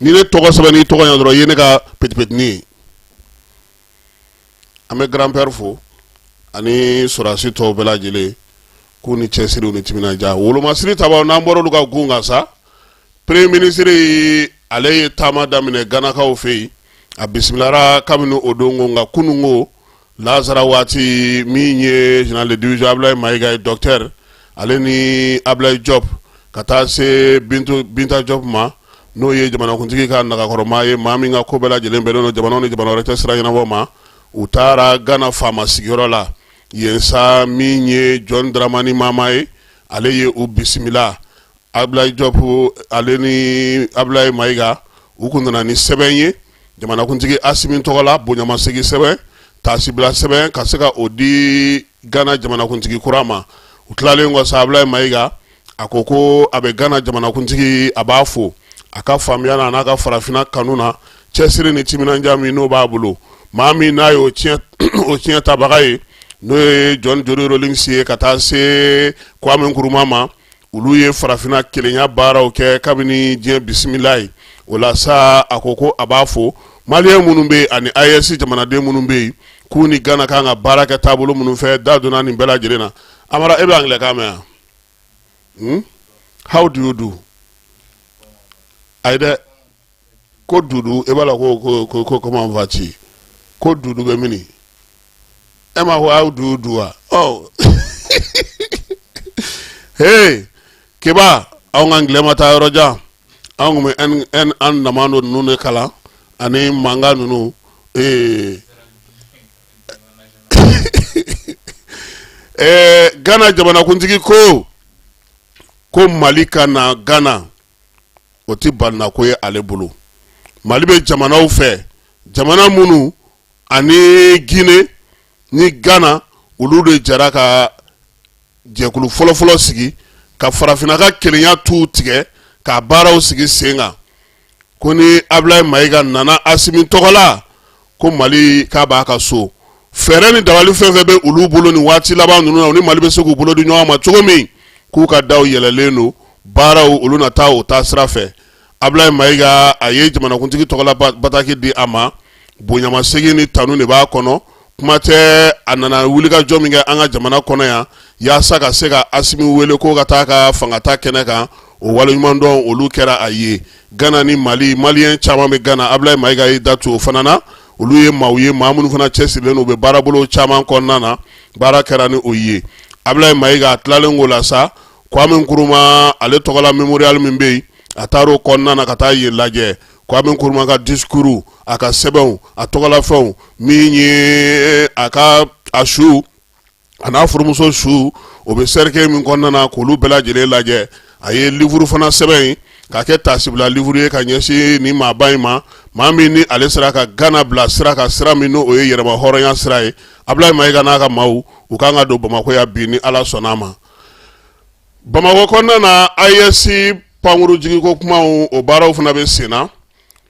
Ni ne tɔgɔ sɛbɛn n'i tɔgɔ ɲɛ dɔrɔn, i ye ne ka petit-petitnin ye. An bɛ grand père fo, ani sɔrɔdasi tɔw bɛɛ lajɛlen k'u ni cɛsiriw ni timinandiya. Wolomasiri tabaw, n'an bɔra olu ka gun kan sa, premier ministre ale ye taama daminɛ Ganakaw fɛ yen. A bisimilara kabini o don ko, nka kununko lazara waati, min ye général de division Ablaye Mayiga ye, docteur, ale ni Ablaye Diop, ka taa se Binta Diop ma, n'o ye jamanakuntigi ka nagakɔrɔmaa ye, maa min ka ko bɛɛ lajɛlen bɛnnen don jamana ni jamana wɛrɛ cɛ sira ɲɛnabɔ ma. U taara Gana faama sigiyɔrɔ la yen sa. Min ye John Dramani Mahama ye, ale ye u bisimila. Ablaye Diop ale ni Ablaye Mayiga, u kun nana ni sɛbɛn ye jamanakuntigi Asimi tɔgɔ la, bonyamasegin sɛbɛn, taasibila sɛbɛn, ka se ka o di Gana jamanakuntigi kura ma. U tilalen kɔ sa, Ablaye Mayiga a ko ko a bɛ Gana jamanakuntigi, a b'a fo a ka faamuya na, n'a ka farafinna kanu na, cɛsiri ni timinandiya min n'o b'a bolo. Maa min n'a y'o tiɲɛ tabaga ye, n'o ye John Jerry Rawlings ye, ka taa se Kwame Nkrumah ma, olu ye farafinna kelenya baaraw kɛ kabini diɲɛ bisimila ye. O la sa, a ko ko a b'a fo. Maliyɛn minnu bɛ yen ani AES jamanaden minnu bɛ yen, k'u ni Gana kan ka baara kɛ taabolo minnu fɛ, da donna nin bɛɛ lajɛlen na. Amara, e bɛ angilɛkan mɛn yan? How do you do? Ayi dɛ, ko dudu, e b'a la ko ko ko ko comment vas-tu? Ko dudu bɛ mini? E ma ko how do you do wa? Ɔ hey, Keba, anw ka angilɛ ma taa yɔrɔ jan. Anw kun bɛ n n an nama don ninnu de kalan ani mankan ninnu. Gana jamanakuntigi ko ko Mali ka na Gana, o tɛ balinako ye ale bolo. Mali bɛ jamanaw fɛ, jamana minnu ani Guinée ni Gana, olu de jɛra ka jɛkulu fɔlɔfɔlɔ sigi ka farafinna ka kelenya tu tigɛ, ka baaraw sigi sen kan. Ko ni Ablaye Mayiga nana Asimi tɔgɔ la, ko Mali k'a b'a ka so. Fɛɛrɛ ni dabali fɛn fɛn bɛ olu bolo nin waati laban ninnu na, u ni Mali bɛ se k'u bolo di ɲɔgɔn ma cogo min, k'u ka daw yɛlɛlen don, baaraw olu na taa o taa sira fɛ. Ablaye Mayiga a ye jamanakuntigi tɔgɔla bataki di a ma. Bonyamasegin ni tanu de b'a kɔnɔ. Kuma tɛ, a nana wulikajɔ min kɛ an ka jamana kɔnɔ yan yaasa ka se ka Asimi wele ko ka taa ka fangata kɛnɛ kan, o waleɲumandɔn olu kɛra a ye. Gana ni Mali, maliyɛn caman bɛ Gana. Ablaye Mayiga y'i da tu o fana na. Olu ye maaw ye, maa minnu fana cɛsirilen don, u bɛ baarabolo caman kɔnɔna na. Baara kɛra ni o ye. Ablaye Mayiga a tilalen k'o la sa, Kwame Nkrumah ale tɔgɔla mémorial min bɛ yen, a taara o kɔnɔna na ka taa yen lajɛ. Kwame Nkrumah ka discours, a ka sɛbɛnw, a tɔgɔlafɛnw, min ye a ka a su a n'a furumuso su, o bɛ cercueil min kɔnɔna na, k'olu bɛɛ lajɛlen lajɛ. A ye livre fana sɛbɛn yen k'a kɛ taasibila livre ye ka ɲɛsin nin maaba in ma, maa min ni ale sera ka Gana bila sira kan, sira min n'o ye yɛrɛma hɔrɔnya sira ye. Ablaye Mayiga n'a ka maaw, u kan ka don Bamakɔ yan bi ni Ala sɔnna a ma. Bamakɔ kɔnɔna na, AES pankuru jigiko kumaw, o baaraw fana bɛ sen na.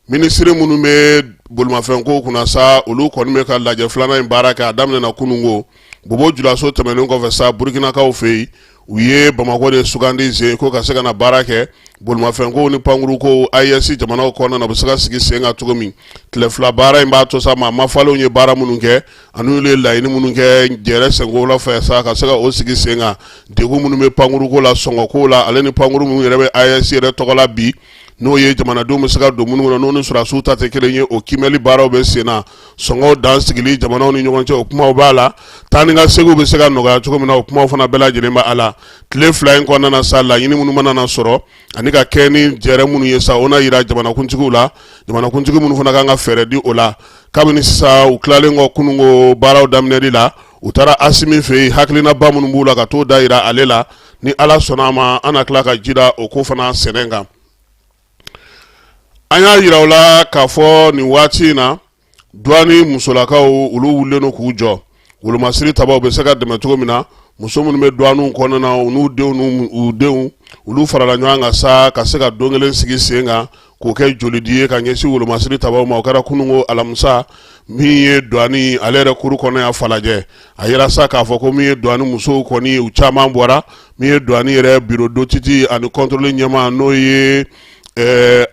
Minisiri minnu bɛ bolimafɛnko kunna sa, olu kɔni bɛ ka lajɛ filanan in baara kɛ. A daminɛna kununko Bobo Julaso tɛmɛnen kɔfɛ sa, Burukinakaw fɛ yen, u ye Bamakɔ de sugandi sen ko ka se ka na baara kɛ bolimafɛnko ni pankuruko AES jamanaw kɔnɔna na, u bɛ se ka sigi sen kan cogo min. Tile fila baara in b'a to sa, maa mafalenw ye baara minnu kɛ ani olu ye laɲini minnu kɛ jɛrɛ senko la fɛ sa, ka se ka o sigi sen kan. Degun minnu bɛ pankuruko la, sɔngɔko la, ale ni pankuru minnu yɛrɛ bɛ AES yɛrɛ tɔgɔ la bi, n'o ye jamanadenw bɛ se ka don minnu kɔnɔ, n'o ni sɔrɔdasiw ta tɛ kelen ye, o kiimɛli baaraw bɛ sen na. Sɔngɔw dan sigili jamanaw ni ɲɔgɔn cɛ, o kumaw b'a la. Taa ni ka seginw bɛ se ka nɔgɔya cogo min na, o kumaw fana bɛɛ lajɛlen b'a la. Tile fila in kɔnɔna na sa, laɲini minnu mana na sɔrɔ ani ka kɛ ni jɛrɛ minnu ye sa, o na yira jamanakuntigiw la, jamanakuntigi minnu fana kan ka fɛɛrɛ di o la. Kabini sisan, u tilalen kɔ kununko baaraw daminɛli la, u taara Asimi fɛ yen. Hakilinaba minnu b'u la, ka t'o da yira ale la. Ni Ala sɔnna a ma, an na tila ka ji da o ko fana sɛnɛ kan. An y'a yira u la k'a fɔ nin waati in na, duwani musolakaw, olu wulilen don k'u jɔ wolomasiri tabaw bɛ se ka dɛmɛ cogo min na. Muso minnu bɛ duwaniw kɔnɔna na, u n'u denw, n'u denw, olu farala ɲɔgɔn kan sa ka se ka don kelen sigi sen kan k'o kɛ jolidi ye ka ɲɛsin wolomasiri tabaw ma. O kɛra kununko alamisa. Min ye duwani ale yɛrɛ kuru kɔnɔ yan Falajɛ, a yira sa k'a fɔ ko min ye duwani musow kɔni, u caman bɔra. Min ye duwani yɛrɛ bureau d'audit ani contrôle ɲɛmaa, n'o ye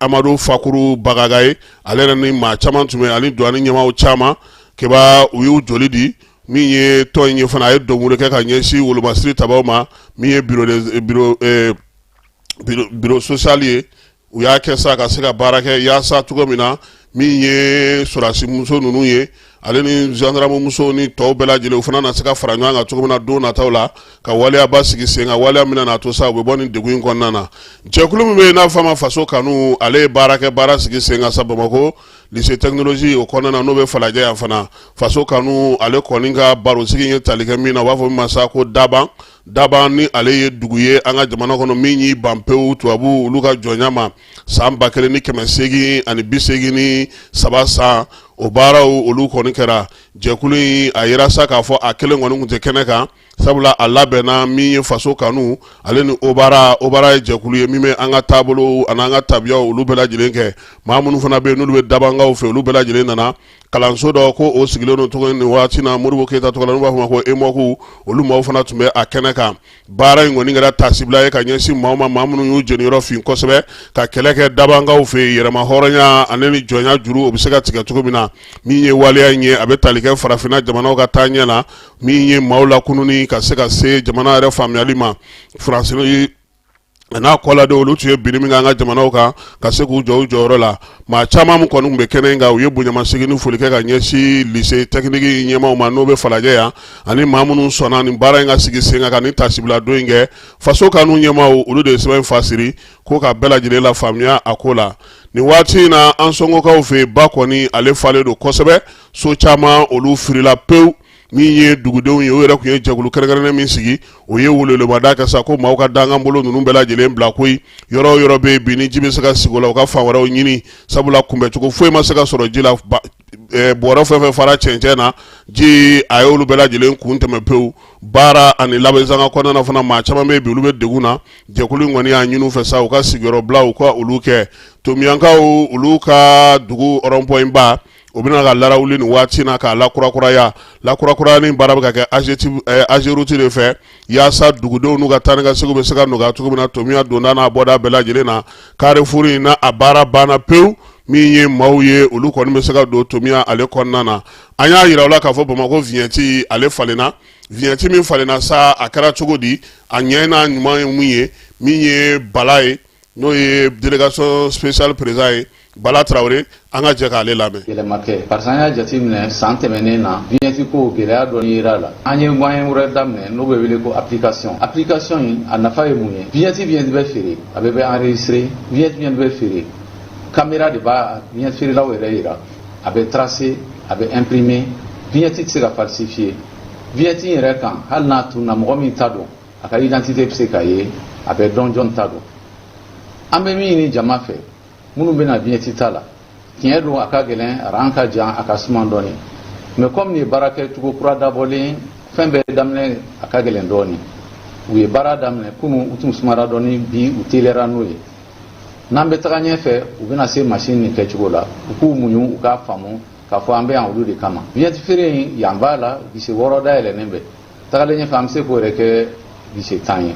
Amadu Fakuru Bagaga ye, ale yɛrɛ ni maa caman tun bɛ, ani duwani ɲɛmaaw caman keba, u y'u joli di. Min ye tɔn in ye fana, a ye dɔnkili kɛ ka ɲɛsin wolomasiri tabaw ma. Min ye bureau social ye, u y'a kɛ sa ka se ka baara kɛ yaasa cogo min na min ye sɔrɔdasi muso ninnu ye, ale ni gendarme musow ni tɔw bɛɛ lajɛlen, u fana na se ka fara ɲɔgɔn kan cogo min na don nataw la, ka waleyaba sigi sen kan, waleya min n'a to sa u bɛ bɔ nin degun in kɔnɔna na. Jɛkulu min bɛ yen n'a fɔ a ma Faso Kanu, ale ye baara kɛ, baara sigi sen kan sa Bamakɔ lycée technologie o kɔnɔna na, n'o bɛ Falajɛ yan fana. Faso Kanu ale kɔni ka barosigi ye tali kɛ min na, u b'a fɔ min ma sa ko Daban. Daban ni ale ye dugu ye an ka jamana kɔnɔ min y'i ban pewu tubabu olu ka jɔnya ma san 1883 san. O baaraw olu kɔni kɛra. Jɛkulu in a yira sa k'a fɔ a kelen kɔni tun tɛ kɛnɛ kan, sabula a labɛnna min ye Faso Kanu ale ni Obara. Obara ye jɛkulu ye min bɛ an ka taabolo ani an ka tabiyaw olu bɛɛ lajɛlen kɛ. Maa minnu fana bɛ yen n'olu bɛ Dabankaw fɛ, olu bɛɛ lajɛlen nana. Kalanso dɔ ko o sigilen don tɔgɔ nin waati na Modibo Keyita tɔgɔ la, n'u b'a fɔ ma ko EMOC, olu maaw fana tun bɛ a kɛnɛ kan. Baara in kɔni kɛra taasibila ye ka ɲɛsin maaw ma, maa minnu y'u jeniyɔrɔ fin kosɛbɛ ka kɛlɛ kɛ Dabankaw fɛ yen, yɛrɛma hɔrɔnya ani ni jɔnya juru o bɛ se ka tigɛ cogo min na. Min ye waleya in ye, a bɛ tali kɛ farafinna jamanaw ka taaɲɛ na, min ye maaw lakununni ka se ka se jamana yɛrɛ faamuyali ma. Faransi a n'a kɔladenw, olu tun ye binni min kɛ an ka jamanaw kan, ka se k'u jɔ u jɔyɔrɔ la. Maa caman min kɔni tun bɛ kɛnɛ in kan, u ye bonyamasegin ni foli kɛ ka ɲɛsin lycée technique ɲɛmaaw ma, n'o bɛ Falajɛ yan, ani maa minnu sɔnna nin baara in ka sigi sen kan, ka nin taasibila don in kɛ. Faso Kanu ɲɛmaaw, olu de ye sɛbɛn fasiri ko ka bɛɛ lajɛlen la faamuya a ko la. Nin waati in na, Ansongokaw fɛ yen, ba kɔni ale falen don kosɛbɛ, so caman olu firila pewu. Min ye dugudenw ye, o yɛrɛ tun ye jɛkulu kɛrɛnkɛrɛnnen min sigi, o ye welemada kɛ sa ko maaw ka dankan bolo ninnu bɛɛ lajɛlen bila koyi. Yɔrɔ o yɔrɔ bɛ yen bi ni ji bɛ se ka sigi o la, u ka fan wɛrɛw ɲini, sabula kunbɛcogo foyi ma se ka sɔrɔ ji la. Bɔrɛ fɛn fɛn fara cɛncɛn na, ji a y'olu bɛɛ lajɛlen kun tɛmɛ pewu. Baara ani Labezanga kɔnɔna na fana, maa caman bɛ yen bi, olu bɛ degun na. Jɛkulu in kɔni y'a ɲini u fɛ sa u ka sigiyɔrɔ bila, u ka olu kɛ. Tomiyankaw, olu ka dugu rond-point ba, o bɛna ka larawuli nin waati na k'a lakurakuraya. Lakurakuraya ni baara bɛ ka kɛ AGEROUTE de fɛ, yaasa dugudenw n'u ka taa ni ka segin bɛ se ka nɔgɔya cogo min na Tomiya donda n'a bɔda bɛɛ lajɛlen na. Carrefour in na, a baara banna pewu. Min ye maaw ye, olu kɔni bɛ se ka don Tomiya ale kɔnɔna na. An y'a jira u la k'a fɔ Bamakɔ vignette ale falenna. Vignette min falenna sa, a kɛra cogo di? A ɲɛ n'a ɲuman ye mun ye? Min ye Bala ye, n'o ye délégation spéciale président ye, Bala Tarawele, an ka jɛ k'ale lamɛn. Yɛlɛma kɛ, parce que an y'a jateminɛ san tɛmɛnen na, vignette ko gɛlɛya dɔ yera la. An ye moyen wɛrɛ daminɛ n'o bɛ wele ko application. Application in, a nafa ye mun ye? Vignette bɛ feere, a bɛ enregistré. Vignette bɛ feere, caméra de b'a vignette feerelaw yɛrɛ yira, a bɛ tracé, a bɛ imprimé. Vignette tɛ se ka falsifier. Vignette in yɛrɛ kan, hali n'a tununa, mɔgɔ min ta don, a ka identité bɛ se ka ye, a bɛ dɔn jɔn ta don. An bɛ min ɲini jama fɛ, minnu bɛna vignette ta la, tiɲɛ don, a ka gɛlɛn, rang ka jan, a ka suma dɔɔni, mais comme nin ye baara kɛcogo kura dabɔlen, fɛn bɛɛ daminɛ a ka gɛlɛn dɔɔni. U ye baara daminɛ kunun, u tun sumara dɔɔni, bi u teliyara n'o ye. N'an bɛ taga ɲɛfɛ, u bɛna se machine nin kɛcogo la. U k'u muɲu, u k'a faamu k'a fɔ an bɛ yan olu de kama. Vignette feere in, yan b'a la, guichet 6 dayɛlɛnnen bɛ. Tagalen ɲɛfɛ, an bɛ se k'o yɛrɛ kɛ guichet 10 ye,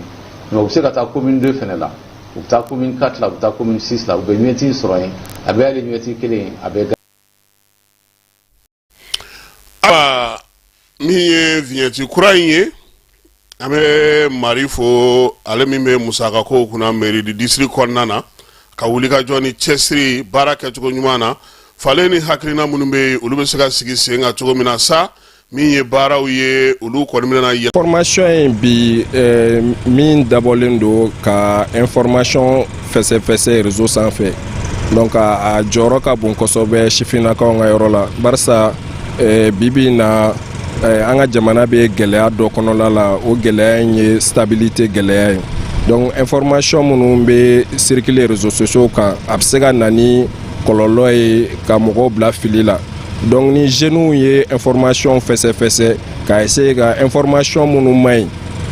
mais u bɛ se ka taa commune 2 fɛnɛ la, u bɛ taa commune 4 la, u bɛ taa commune 6 la, u bɛ vignette sɔrɔ yen. A bɛ hali vignette kelen, a bɛ. Ayiwa, min ye vignette kura in ye, an bɛ Mari fo, ale min bɛ musakakow kunna mairie du district kɔnɔna na, ka wuli ka jɔ ni cɛsiri, baara kɛcogo ɲuman na, falen ni hakilina minnu bɛ yen, olu bɛ se ka sigi sen kan cogo min na sa. Min ye baaraw ye, olu kɔni bɛna yɛ. Formation in bi min dabɔlen don ka information fɛsɛfɛsɛ réseau sanfɛ, donc a jɔyɔrɔ ka bon kosɛbɛ sifinnakaw ka yɔrɔ la, barisa bi bi in na, an ka jamana bɛ gɛlɛya dɔ kɔnɔna la. O gɛlɛya in ye stabilité gɛlɛya ye. Donc information minnu bɛ circuler réseaux sociaux kan, a bɛ se ka na ni kɔlɔlɔ ye ka mɔgɔw bila fili la. Donc ni jeunes ye information fɛsɛfɛsɛ ka essayer ka information minnu man ɲi,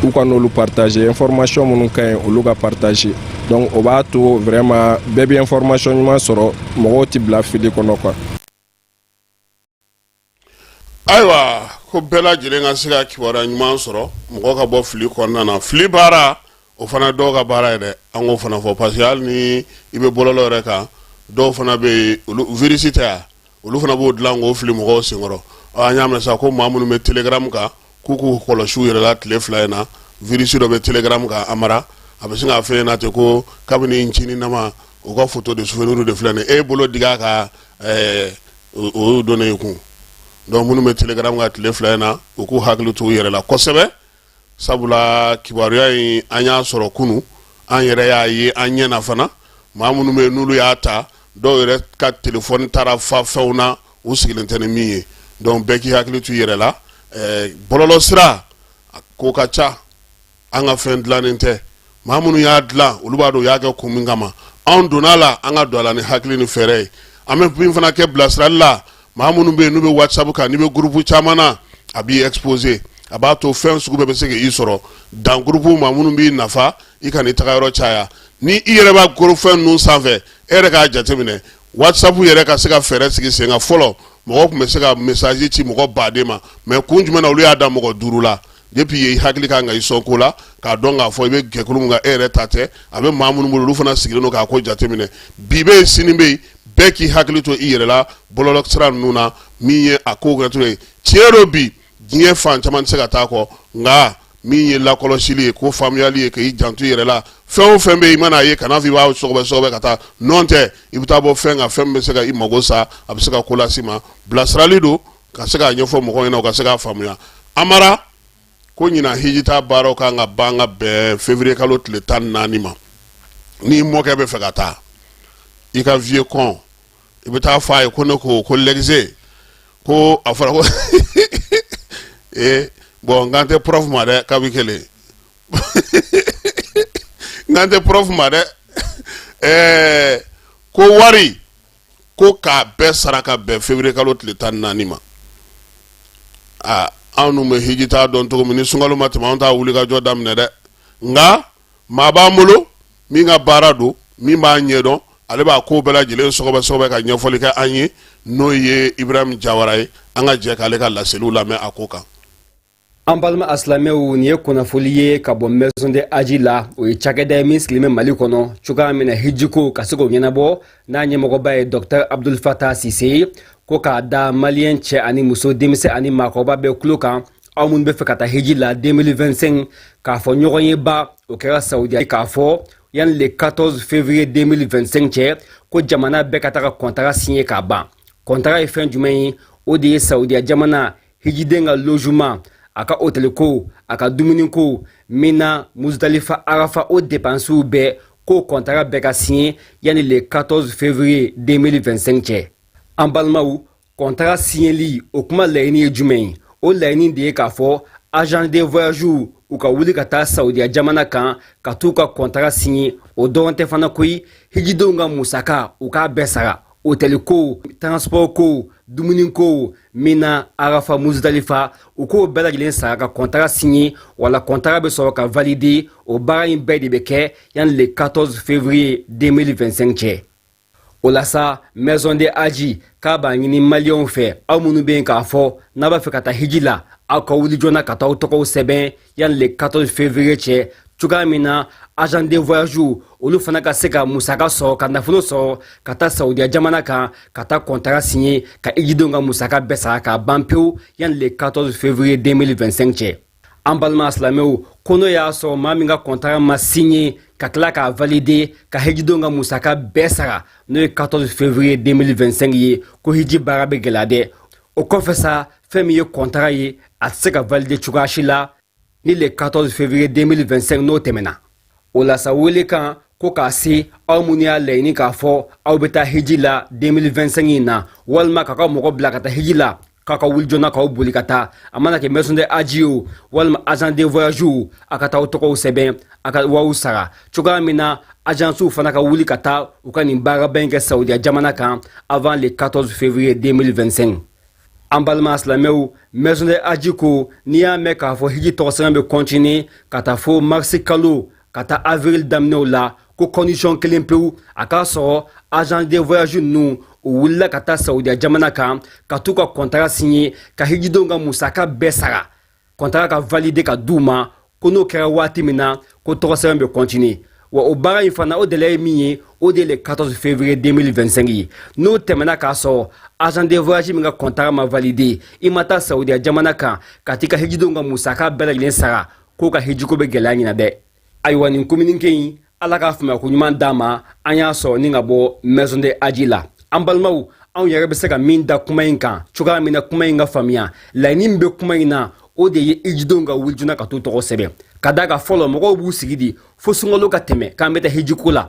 u ka n'olu partager, information minnu ka ɲi, olu ka partager, donc o b'a to vraiment bɛɛ bɛ information ɲuman sɔrɔ, mɔgɔw tɛ bila fili kɔnɔ quoi. Ayiwa, ko bɛɛ lajɛlen ka se ka kibaruya ɲuman sɔrɔ, mɔgɔ ka bɔ fili kɔnɔna na. Fili baara, o fana dɔw ka baara ye dɛ, an k'o fana fɔ, parce que hali ni i bɛ bɔlɔlɔ yɛrɛ kan, dɔw fana bɛ yen, olu virus tɛ yan. Olu fana b'o dilan k'o fili mɔgɔw senkɔrɔ. An y'a mɛn sa ko maa minnu bɛ Telegram kan, k'u k'u kɔlɔsi u yɛrɛ la tile 2 in na. Virus dɔ bɛ Telegram kan, Amara a bɛ sin k'a fɔ e ɲɛna ten ko kabini ncinin nama u ka photo de souvenir de filɛ nin ye, e bolo digi a kan, o y'o donnen i kun. Donc minnu bɛ Telegram kan tile 2 in na, u k'u hakili to u yɛrɛ la kosɛbɛ, sabula kibaruya in an y'a sɔrɔ kunun, an yɛrɛ y'a ye an ɲɛ na fana. Maa minnu bɛ yen n'olu y'a ta, dɔw yɛrɛ ka telefɔni taara fa fɛnw na u sigilen tɛ ni min ye. Donc bɛɛ k'i hakili to i yɛrɛ la. Bɔlɔlɔ sira a ko ka ca, an ka fɛn dilannen tɛ. Maa minnu y'a dilan, olu b'a dɔn u y'a kɛ kun min kama. Anw donna a la, an ka don a la ni hakili ni fɛɛrɛ ye. An bɛ min fana kɛ bilasirali la, maa minnu bɛ yen n'u bɛ WhatsApp kan, n'i bɛ groupe caman na, a b'i exposer, a b'a to fɛn sugu bɛɛ bɛ se k'i sɔrɔ. Dan groupe ma minnu b'i nafa, i kana i taga yɔrɔ caya. Ni i yɛrɛ b'a gros fɛn ninnu sanfɛ, e yɛrɛ k'a jateminɛ, WhatsApp yɛrɛ ka se ka fɛɛrɛ sigi sen kan. Fɔlɔ, mɔgɔ tun bɛ se ka message ci mɔgɔ baden ma, mais kun jumɛn na olu y'a da mɔgɔ 5 la? Depuis yen, i hakili kan ka i sɔn ko la k'a dɔn k'a fɔ i bɛ jɛkulu min kan, e yɛrɛ ta tɛ, a bɛ maa minnu bolo, olu fana sigilen don k'a ko jateminɛ. Bi bɛ yen, sini bɛ yen, bɛɛ k'i hakili to i yɛrɛ la bɔlɔlɔ sira ninnu na. Min ye a ko kɛcogo ye, tiɲɛ don, bi diɲɛ fan caman tɛ se ka taa kɔ, nka min ye lakɔlɔsili ye, ko faamuyali ye, k'i janto i yɛrɛ la, fɛn o fɛn bɛ yen, i mana ye, kana fɔ i b'a sɔgɔbɛ sɔgɔbɛ ka taa nɔn tɛ, i bɛ taa bɔ fɛn kan, fɛn min bɛ se ka i mago sa, a bɛ se ka ko las'i ma. Bilasirali don ka se k'a ɲɛfɔ mɔgɔw ɲɛna, u ka se k'a faamuya. Amara ko ɲinan hijita baaraw kan ka ban ka bɛn février kalo tile 14 ma. N'i mɔkɛ bɛ fɛ ka taa, i ka vieux kɔn, i bɛ taa fɔ a ye ko ne ko ko lɛgise ko a fɔra ko ee bon, n kan tɛ prof ma dɛ, kabi kelen n kan tɛ prof ma dɛ. Ko wari ko k'a bɛɛ sara ka bɛn février kalo tile 14 ma. Aa, anw bɛ hijita dɔn cogo min, ni sunkalo ma tɛmɛ, anw t'a wuli ka jɔ daminɛ dɛ. Nka maa b'an bolo min ka baara don, min b'a ɲɛdɔn, ale b'a ko bɛɛ lajɛlen sɔgɔbɛ sɔgɔbɛ ka ɲɛfɔli kɛ an ye, n'o ye Ibrahim Jawara ye. An ka jɛ k'ale ka laseliw lamɛn a ko kan. An balima asilamɛw, nin ye kunnafoli ye ka bɔ Maison de Hadji la. O ye cakɛda ye min sigilen bɛ Mali kɔnɔ cogoya min na hijiko ka se k'o ɲɛnabɔ, n'a ɲɛmɔgɔba ye Dr Abdul Fatah Sise. Ko k'a da Maliyɛn cɛ ani muso, denmisɛn ani maakɔrɔba bɛɛ tulo kan, aw minnu bɛ fɛ ka taa hiji la 2025, k'a fɔ ɲɔgɔn ye ba o kɛra Saudiya, k'a fɔ yanni le 14 février 2025 cɛ, ko jamana bɛɛ ka taga kɔntara signé k'a ban. Kɔntara ye fɛn jumɛn ye? O de ye Saudiya jamana hijiden ka logement, a ka hôtel ko, a ka dumuni ko, Mina, Muzdalifa, Arafa, o dépenses bɛɛ, k'o kɔntara bɛɛ ka signé yanni le 14 février 2025 cɛ. An balimaw, kɔntara signeli o kuma laɲini ye jumɛn ye? O laɲini de ye k'a fɔ agent de voyage u ka wuli ka taa Saudiya jamana kan ka t'u ka kɔntara signé. O dɔrɔn tɛ fana koyi, hijidenw ka musaka, u k'a bɛɛ sara, hôtel ko, transport ko, dumuni ko, Mina, Arafa, Muzdalifa, u k'o bɛɛ lajɛlen sara ka kɔntara signé, wala kɔntara bɛ sɔrɔ ka valider. O baara in bɛɛ de bɛ kɛ yanni le 14 février 2025 cɛ. O la sa, Maison de Hadji k'a b'a ɲini Maliyɛnw fɛ, aw minnu bɛ yen k'a fɔ n'a b'a fɛ ka taa hiji la, aw ka wuli joona ka taa aw tɔgɔw sɛbɛn yanni le 14 février cɛ, cogoya min na agent de voyage olu fana ka se ka musaka sɔrɔ, ka nafolo sɔrɔ ka taa Saudiya jamana kan ka taa kɔntara signé, ka hijidenw ka musaka bɛɛ sara k'a ban pewu yanni le 14 février 2025 cɛ. An balima silamɛw, ko n'o y'a sɔrɔ maa min ka kɔntara ma signé ka tila k'a valider, ka hijidenw ka musaka bɛɛ sara, n'o ye 14 février 2025 ye, ko hiji baara bɛ gɛlɛya dɛ. O kɔfɛ sa, fɛn min ye kɔntara ye, a tɛ se ka valider cogoya si la ni le 14 février 2025 n'o tɛmɛna. O la sa, wele kan ko k'a se aw minnu y'a laɲini k'a fɔ aw bɛ taa hiji la 2025 in na, walima k'a ka mɔgɔ bila ka taa hiji la, k'a ka wuli joona k'aw boli ka taa, a mana kɛ Maison de Hadji o walima agent de voyage o, a ka taa aw tɔgɔw sɛbɛn, a ka wariw sara, cogoya min na agencew fana ka wuli ka taa u ka nin baaraba in kɛ Saudiya jamana kan avant le 14 février 2025. An balima silamɛw, Maison de Hadji ko n'i y'a mɛn k'a fɔ hiji tɔgɔsɛbɛn bɛ continuer ka taa fo marisi kalo ka taa avril daminɛw la, ko condition kelen pewu, a k'a sɔrɔ agent de voyage ninnu u wulila ka taa Saudiya jamana kan ka t'u ka kɔntara signé, ka hijidenw ka musaka bɛɛ sara, kɔntara ka valider ka d'u ma. Ko n'o kɛra waati min na, ko tɔgɔsɛbɛn bɛ continuer. Wa o baara in fana, o délai ye min ye, o de ye le 14 février 2025 ye. N'o tɛmɛna k'a sɔrɔ agent de voyage min ka contrat ma validé, i ma taa Saudiya jamana kan ka t'i ka hijidenw ka musaka bɛɛ lajɛlen sara, k'o ka hijiko bɛ gɛlɛya ɲina dɛ. Ayiwa, nin communiqué in, Ala k'a faamuya ko ɲuman d'a ma. An y'a sɔrɔ ni ka bɔ Maison de Hadji la. An balimaw, anw yɛrɛ bɛ se ka min da kuma in kan cogoya min na kuma in ka faamuya, laɲini min bɛ kuma in na, o de ye hijidenw ka wuli joona ka t'u tɔgɔ sɛbɛn, ka da ka fɔlɔ mɔgɔw b'u sigi di fo sunkalo ka tɛmɛ k'an bɛ taa hijiko la.